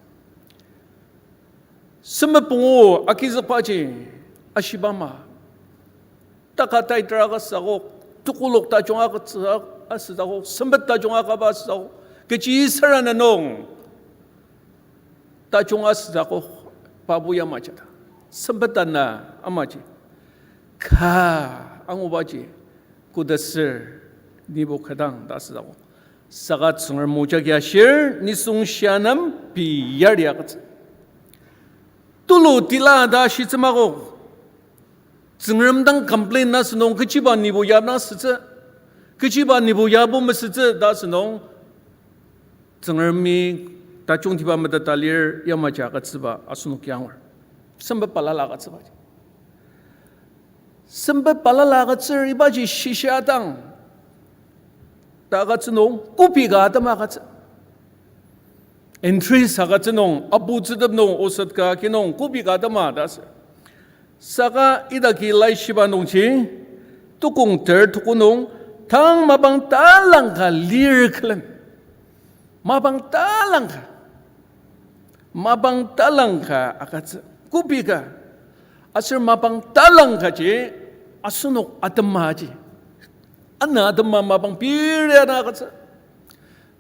Sempet pungu agizükbaji ashiba ama, taka taitra ka südakok, tukulok tajung agütsü asüdakok, sempet tajung akaba asüdakok, kechi sarasadem nung tajung asüdakok, pabu yamaji ta. Sempet ana amaji. Ka angubaji, koda ser, nibo kadang ta asüdakok. Saka Tsüngrem o jagi ashir, nisung shia nem pei yari agütsü. Tulu tila ta shitsü makok. Tsüngrem dang complain asünung, kechiba nibo yadang asütsü, kechiba nibo yabo masütsü ta asünung, Tsüngremi tajungtiba meteta lir yamaji agütsüba asenoki angur. Sempet balala agütsüba. Sempet balala agütsür ibaji shishia dang ta agütsü nung, kopi ka atema agütsü. Entry agütsü nung, aputsütep nung, oset ka ki nung, kopi ka atema ta asür. Saka idaki laishiba nungji, tukong ter tuku nung, tang mapang talangka lir külen. Mapang talangka. Mapang talangka agütsü. Kopi ka. Aser mapang talangkaji asenok atemaji. Ana atema mapang piri ana agütsü.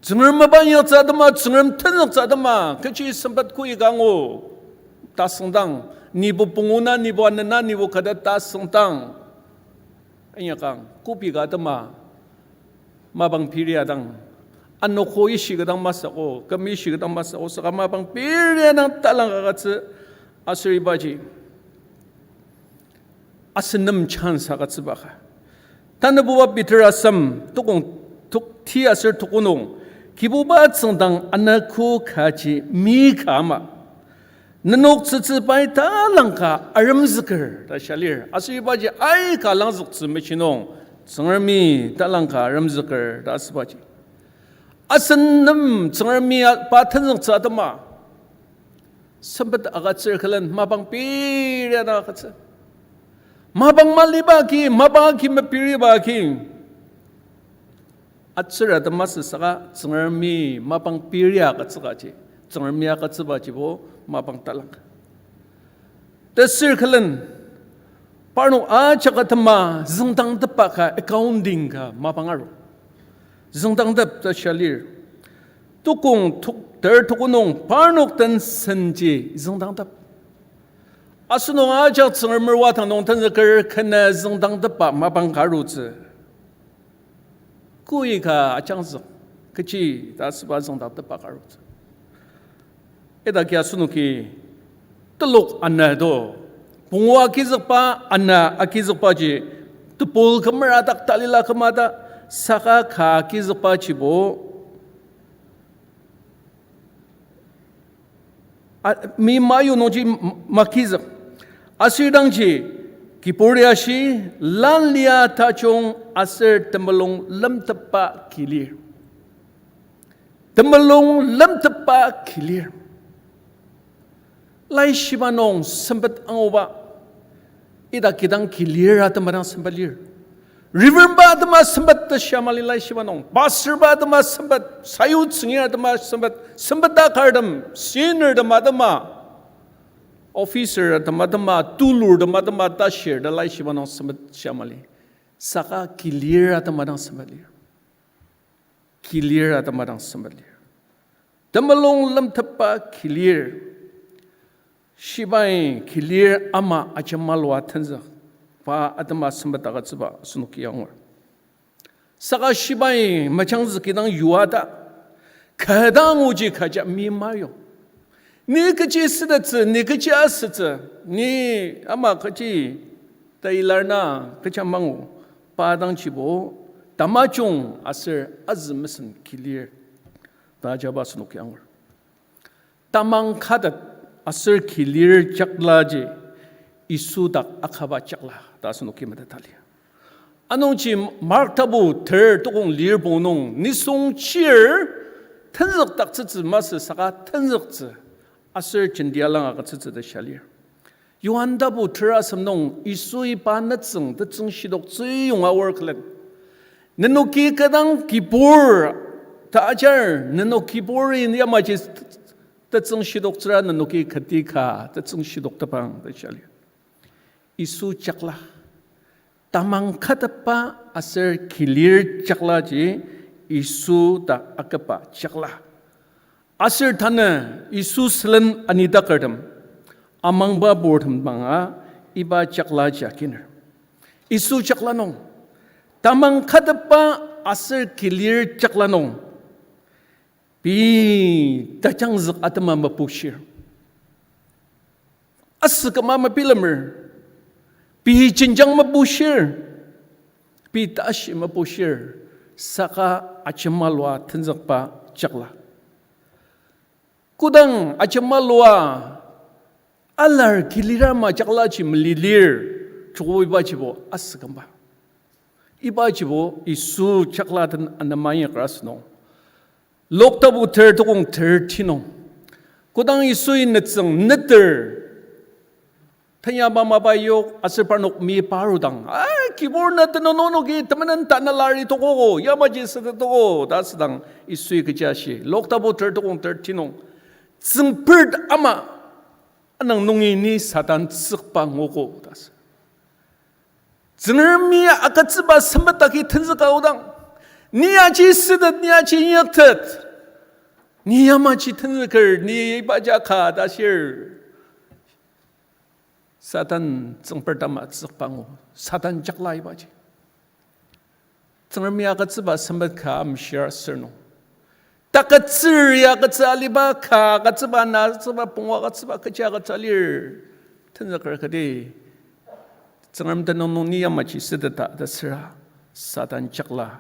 Tsüngrem mapang yoktsü atema, Tsüngrem tenzüktsü atema, kechi sempet koika angu ta asüngdang, nibo pungu na, nibo ana na, nibo kada ta asüngdang. Inyakang, kopi ka atema, mapang piri adang, Anogo ishi kadang masü o, küm ishi kadang masü o, saka mapang piri nung talangka agütsü, aser ibaji asen nem chance agütsüba ka. Tanabuba Peter asem, tukong tuk ti aser tuko nung, Kibuba tsüngdang anogo kaji mi ka ama. Nenok tsütsü pai talangka aremzüker ta shia lir. Aser ibaji aika langzüktsü mechi nung, Tsüngremi talangka aremzüker ta asübaji. Asen nem Tsüngremi a-, pa tenzüktsü atema sempet agütsür külen mapang piri ana agütsü. Mapang maliba agi, mapang agi mepiriba agi, atsür atema sü saka Tsüngremi mapang piri agütsükaji, Tsüngremi agütsübajibo mapang talang. Tesür külen, parnok ajak atema züngdangtepba ka, accounting ka mapang aru. Züngdangtep ta shia lir. Tukong tuk-, ter tuko nung parnok den senji züngdangtep. Asenok ajak Tsüngremer wadang nung tenzüker kena züngdangtepba mapang ka arutsü. Koi ka ajangzük, kechi ta asüba züngdangtepba ka arutsü. Idaki asenoki telok ana do. Pungu agizükba, ana agizükbaji, tebol kümer adak talila küma ta, saka ka agizükbajibo, a, mi mayu nungji m-, magizük. Aser idangji, kibur ya ashi, lan lia tajung aser temulung lemtepba kilir. Temulung lemtepba kilir. Laishiba nung sempet anguba, ita kidang kilir atema dang sempet lir. Reverendba atema sempet ta shia mali laishiba nung. Pastorba atema sempet, sayutsüngir atema sempet, sempet ta kar tem, senior tem atema, officer tem atema, tulur tem atema, tashir ta laishiba nung sempet shia mali. Saka kilir atema dang sempet lir. Kilir atema dang sempet lir. Temulung lemtepba kilir. Shibai kilir ama ajemalua tenzük. Pa atema sempet agütsüba asenoki angur. Saka shibai mejangzüki dang yua ta, kü dang oji kaja mi mayo. Ni kechi sütettsü, ni kechi asütsü, ni ama kechi ta ilar na kecha mangu, pa dangjibo tamajung aser azü mesen kilir ta ajaba asenoki angur. Tamang katet aser kilir jaklaji Yisu dak akaba jakla ta asenoki meteta lir. Anungji Mark tapu ter tukong lir pungu nung nisung chir tenzükdaktsütsü masü saka tenzüktsü aser jenti alang agütsütsü ta shia lir. Johan tapu ter asem nung Yisui pa nütsüng tetsüng shidoktsü yonga aor külen, nenoki kü dang kibur ta ajar, nenok kiburi yamaji tetsüng shidoktsüra nenoki kati ka tetsüng shidoktepang ta shia lir. Yisu jakla. Tamang katetba aser kilir jaklaji Yisu dak akaba jakla. Aser tanü Yisu sülen anidakertem, amangba purtem banga iba jaklaji akiner. Yisu jakla nung, tamang katetba aser kilir jakla nung, pei tajangzük atema mapushir. Asü küma mabilemer, pei jenjang mapushir, pei tashi mapushir, saka ajemalua tenzükba jakla. Kodang ajemalua alar kilir ama jaklaji melilir, joko ibajibo asü kümba. Ibajibo Yisu jakla den anema inyakra asünung. Luk tapu ter tukong thirty nung, kodang Yisui nütsüng neter tenya mapa yok aser parnok mi parudang, a, kibur na tenüng nungnoki temenen tanü lari tokogo, yamaji sütetoko ta asüdang Yisui kechi ashi. Luk tapu ter tukong thirty nung, tsüngpert ama anang nungi ni Satan tsükba nguogo ta asü. Tsüngremi agütsüba sempet agi tenzüka aodang, ni aji sütet, ni aji inyaktet, ni yamaji tenzüker, ni ibaji aka ta shir, Satan tsüngpert ama tsükba ngu, Satan jakla ibaji. Tsüngremi agütsüba sempet ka amshir aser nung, Takütsür ya agütsü aliba, ka agütsüba, na agütsüba, pungu agütsüba, kechi agütsü alir. Tenzüker kati. Tsüngrem tenüng nung ni yamaji süteta ta süra, Satan jakla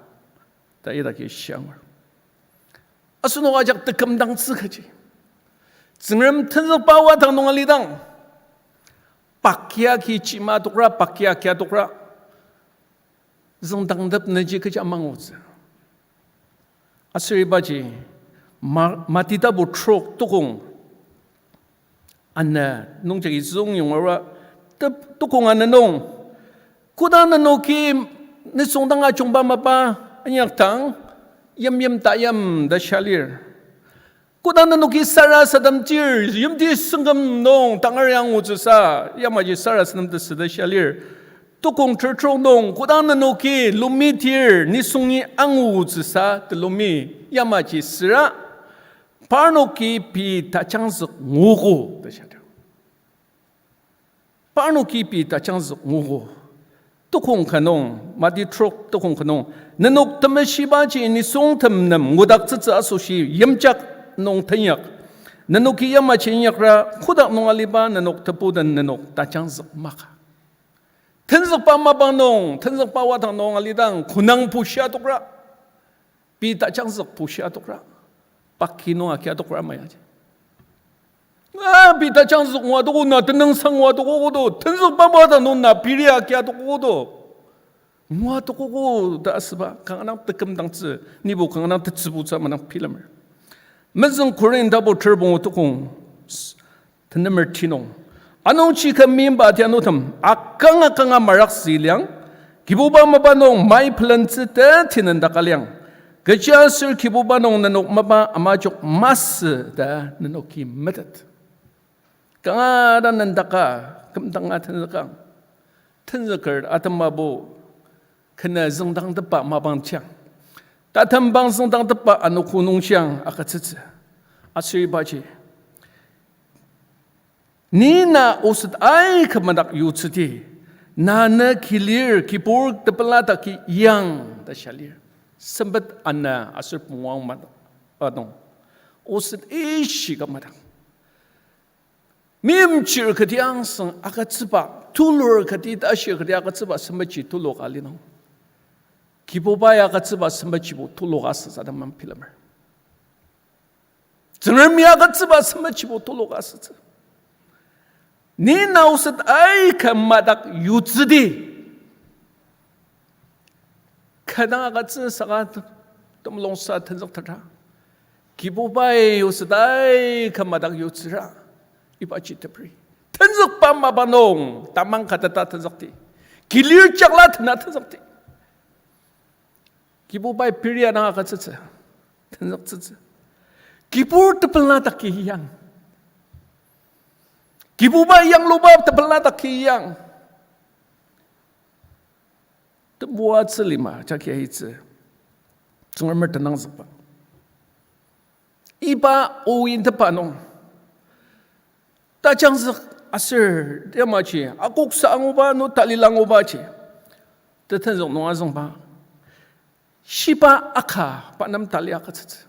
ta idaki shiangur. Asenok ajak tekümdangtsü kaji. Tsüngrem tenzükba wadang nung alidang, pakia ki chima tokra, pakia kia tokra, züngdangtep nüji kecha mangutsü. Aser ibaji, Ma-, Mati tapu trok tukong ana nungjagi züng yonga, tep-, tukong ana nung, kodang nenoki nisung dang ajungba mapa inyaktang, yimyim tayam ta shia lir. Kodang nenoki sarasademdir, yimti süngküm nung tangar ya angutsüsa, yamaji sarasadem tesü ta shia lir. Tukong tertrok nung, kodang nenoki lumitir, nisungi angutsüsa telumi, yamaji süra, parnoki pei tajangzük nguogo ta shia lir. Parnoki pei tajangzük nguogo. Tukong ka nung, Mati trok tukong ka nung, nenok temeshibaji nisungtem nem ngudaktsütsü asoshi yimjak nung tenyak. Nenoki yamaji inyakra, kotak nung aliba nenok tebu den nenok tajangzük maka. Tenzükba mapang nung, tenzükba wadang nung alidang, konang pushia tokra. Pei tajangzük pushia tokra. Paki nung akia tokra mayaji. A, pei tajangzük ngua toko na, tenüngsang ngua toko kodo, tenzükba wadang nung na piri akia toko kodo. Ngua toko ko ta asüba, kanga dang tekümdangtsü, nibo kanga dang tetsübutsü ama dang bilemer. Mezüng Korinth tapu ter pungu tukong, s-, tenemer ti nung. Anungji kü meimba atianutem, akanga kanga marak ziliang, Kibuba mapa nung mai pelentsü teti nendaka liang. Kechiaser Kibuba nung nenok mapa amajok masü ta nenoki metet. Kanga dang nendaka, kümdanga tenzükang. Tenzüker atema bo, kena züngdangtepba mapang chiang. Tatembang züngdangtepba anogo nung chiang agütsütsü. Aser ibaji, ni na oset aika madak yutsüdi, na ne kilir kibur tepela daki yang ta shia lir. Sempet ana aser punguang ma-, adong. Oset ishika madak. Meimchir kati angsang agütsüba, tulur kati tashi kati agütsüba sempetji tuloka linung. Kibubai agütsüba sempetjibo tuloka asütsü ta mang bilemer. Tsüngremi agütsüba sempetjibo tuloka asütsü. Ni na oset aika madak yutsüdi, kü dang agütsü saka temulungsa tenzüktetra. Kibubai oset aika madak yutsüra. Ibaji tepri. Tenzükba mapa nung tamang kateta tenzükdi. Kilir jakla tena tenzükdi. Kibubai piria dang agütsütsü, tenzüktsütsü. Kibur tepela daki yang. Kibubai yangluba tepela daki yang. Temoatsü lima jagi aitsü. Tsüngremer tenangzükba. Iba ointepba nung tajangzük aser yamaji akoksa anguba nung talila angubaji tetenzük nung azüngba. Shiba aka pa nem tali agütsütsü.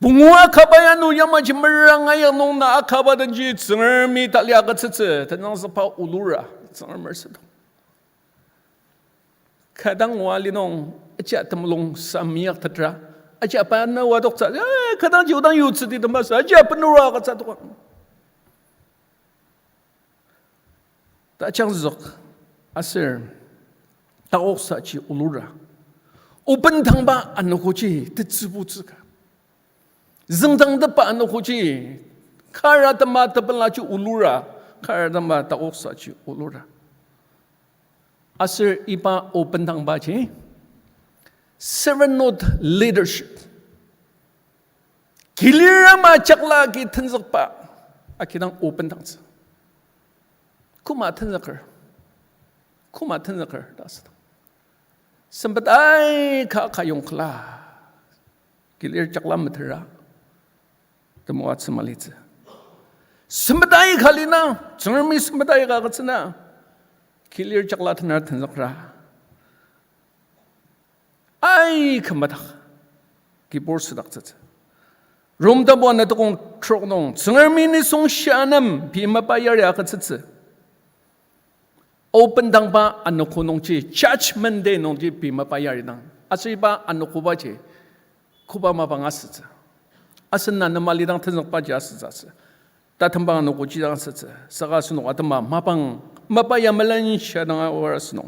Pungu akaba ya nung yamaji meranga ya nung na akaba denji Tsüngremi tali agütsütsü, tenangzükba olura, Tsüngremer südong. Kü dang ngua linung, aji temulung sa minyaktetra, aji pa na wadoktsü, eh, kü dangji odang yutsüdi temasa, aji penura agütsü toka. Tajangzük aser taoksaji olura. Obendangba anogoji tetsübutsüka. Züngdangtepba anogoji, kar atema tepelaji olura, kar atema taoksaji olura. Aser iba obendangbaji, servanthood leadership. Kilir ama jakla agi tenzükba, agidang obendangtsü. Koma tenzüker, koma tenzüker ta asüdang. Sempet aika ka yongkla. Kilir jakla metera temoatsü malitsü. Sempet aika lina, Tsüngremi sempet aika agütsüna. Kilir jakla tena tenzükra. Aika madak. Kibur südaktsütsü. Rom tapu ana tukong trok nung, Tsüngremi nisung shia nem pei mapa yari agütsütsü. Obendangba anogo nungji, Judgment Day nungji pei mapa yari dang. Aser iba anogobaji, koba mapang asütsü. Asen na nem alidang tenzükbaji asütsü asü. Tatembang anogoji dang asütsü. Saka asenok atema mapang, mapa ya melenshia dang aor asenok.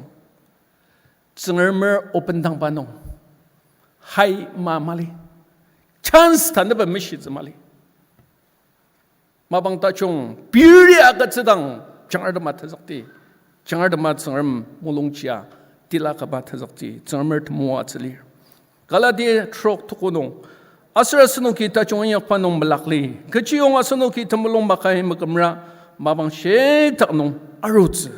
Tsüngremer obendangba nung. Hai ma mali. Chance tanüba mishitsü mali. Mapang tajung piri agütsüdang, jangar tema tenzükti, jangar tema Tsüngrem mulungjia tila kaba tenzükti, Tsüngremer temoatsü lir. Galati trok tuko nung, aser asenoki tajung inyakba nung melakli, kechiyong asenoki temulung makai mekümra, mapang shitak nung arutsü.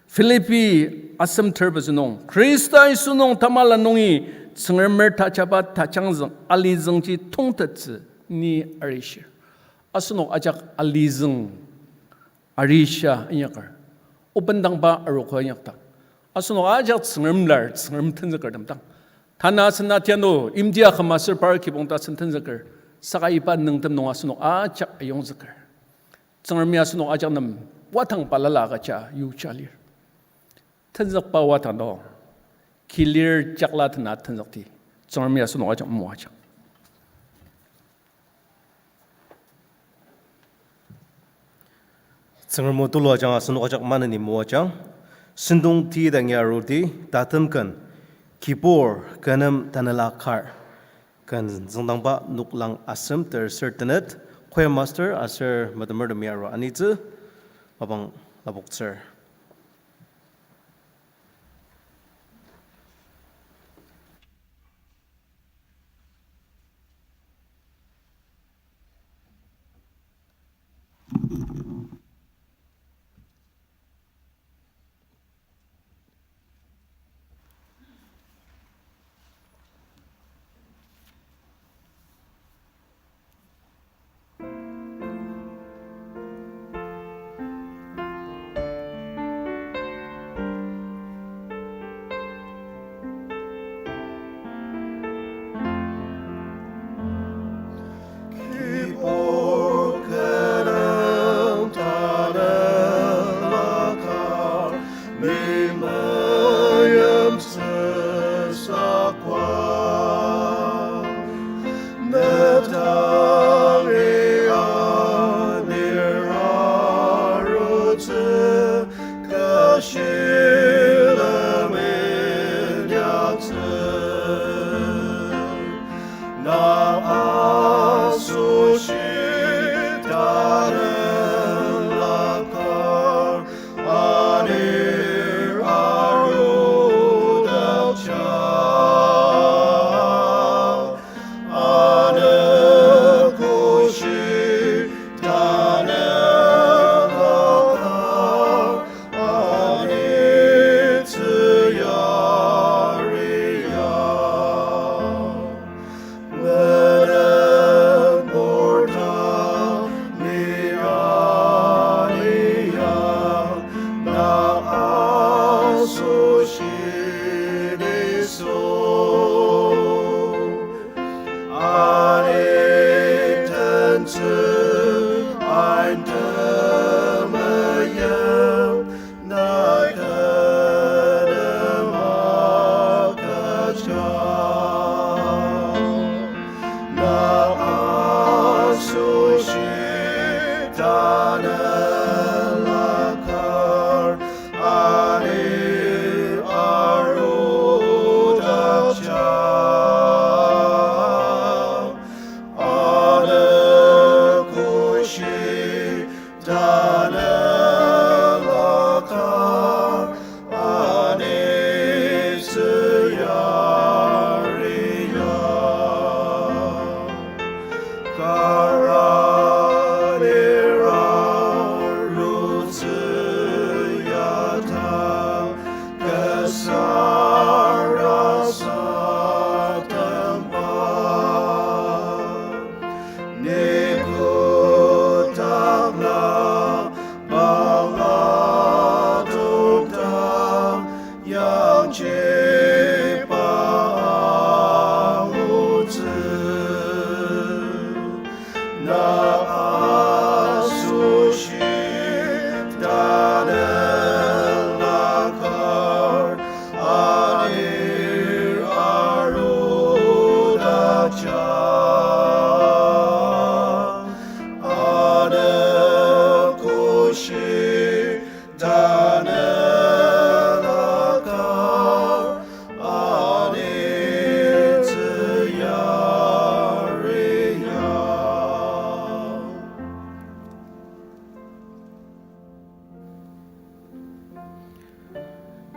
Philippi asem ter pezü nung, Khrista Yisu nung tamala nungi Tsüngremer tajaba tajangzüng alizüngji tongtettsü ni arishir. Asenok ajak alizüng arishia inyakar, obendangba arogo inyakdang, asenok ajak Tsüngrem lar, Tsüngrem tenzükertem dang. Tanü asen atianu, imtia küm aser par kibong tasen tenzüker, saka iba nüngtem nung asenok ajak ayongzüker. Tsüngremi asenok ajak nem wadang balala agüja yuja lir. Tenzükba wadang nung, kilir jakla tena tenzükti, Tsüngremi asenok ajak moajang. Tsüngrem o tulu ajanga asenok ajak maneni moajang. Sentong ti dangi aruti, tatem ken, kibur, kü nem tanela kar. Ken züngdangba noklang asem ter ser tenet, choir master aser metemertemi aru anitsü, mapang lapoktsür. Kibur kü nem tanela kar, ni meimtsü sakwa. Ne dangi anir arutsü, kü shilem inyaktsü. Na asoshi tanela kar, anir arudakja. Anogoshi tanela kar, anitsü yari ya. Menen porta ni ani ya, na asoshi nisung. Ani tentsü ain temeim, na kü nem agüja. Na asoshi tanela kar, anir arudakja. Anogoshi tanela kar, anitsü yari ya. Kar anir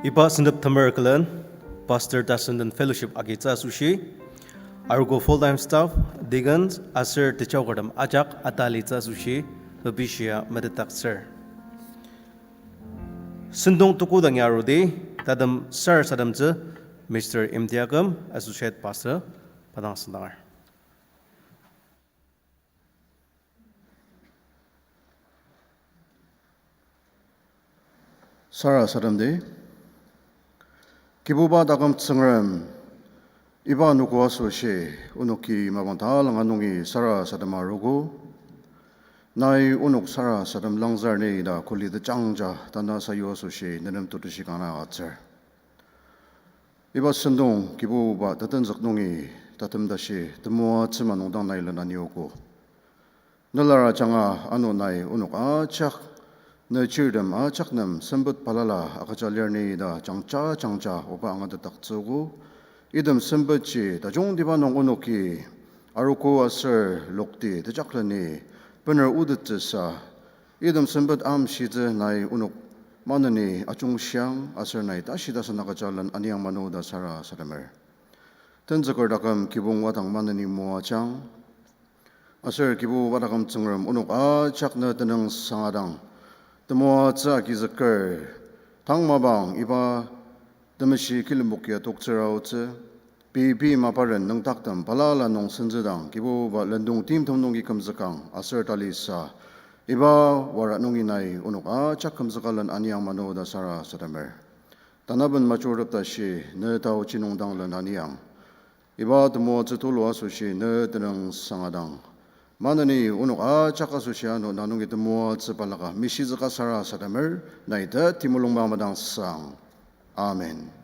Iba sentep temer külen, pastor tasenden fellowship agitsü asoshi, arogo full-time staff, deacons, aser tejaokertem ajak atalitsü asoshi, mepishia metetdaktsür. Sentong tuku dangi arudi, tatem sarasademtsü, Mister Imtiakem, Associate Pastor, pa dang sendanger. Sarasademdi. Kibuba taküm Tsüngrem, iba anogo asoshi, onoki mapang talanga nungi sarasadema arogo. Nai onok sarasadem langzar ni ta kuli tejangja tanü sayu asoshi nenem tetushi kanga agütsür. Iba sentong Kibuba tetenzük nungi tatem tashi temoatsü manung dang nai len aniogo. Nelar ajanga ano nai onok ajak, ne chirtem ajak nem sempet balala agüja lir ni ta jangja jangja oba angatetdaktsüogo. Item sempetji tajungtiba nung onoki arogo aser lokti tejakleni bener otettsüsa, item sempet amshitsü nai onok maneni ajungshiang aser nai tashi tasen agüja len aniang mano ta sarasademer. Tenzüker taküm kibong wadang maneni moajang. Aser Kibuba taküm Tsüngrem onok ajak ne tenüng sangadang temoatsü agizüker, tang mapang iba temeshi kilembokia toktsür aotsü, pei pei maparen nüngdaktem balala nung senzüdang Kibuba lendong timtem nungi kümzükang aser talisa, iba wara nungi nai onok ajak kümzüka len aniang mano ta sarasademer. Tanaben majurtep tashi ne taochi nung dang len aniang. Iba temoatsü tulu asoshi ne tenüng sangadang, maneni onok ajak asoshi ano na nungi temoatsü balaka mishizüka sarasademer, nai ta temulung bang madang sang. Amen.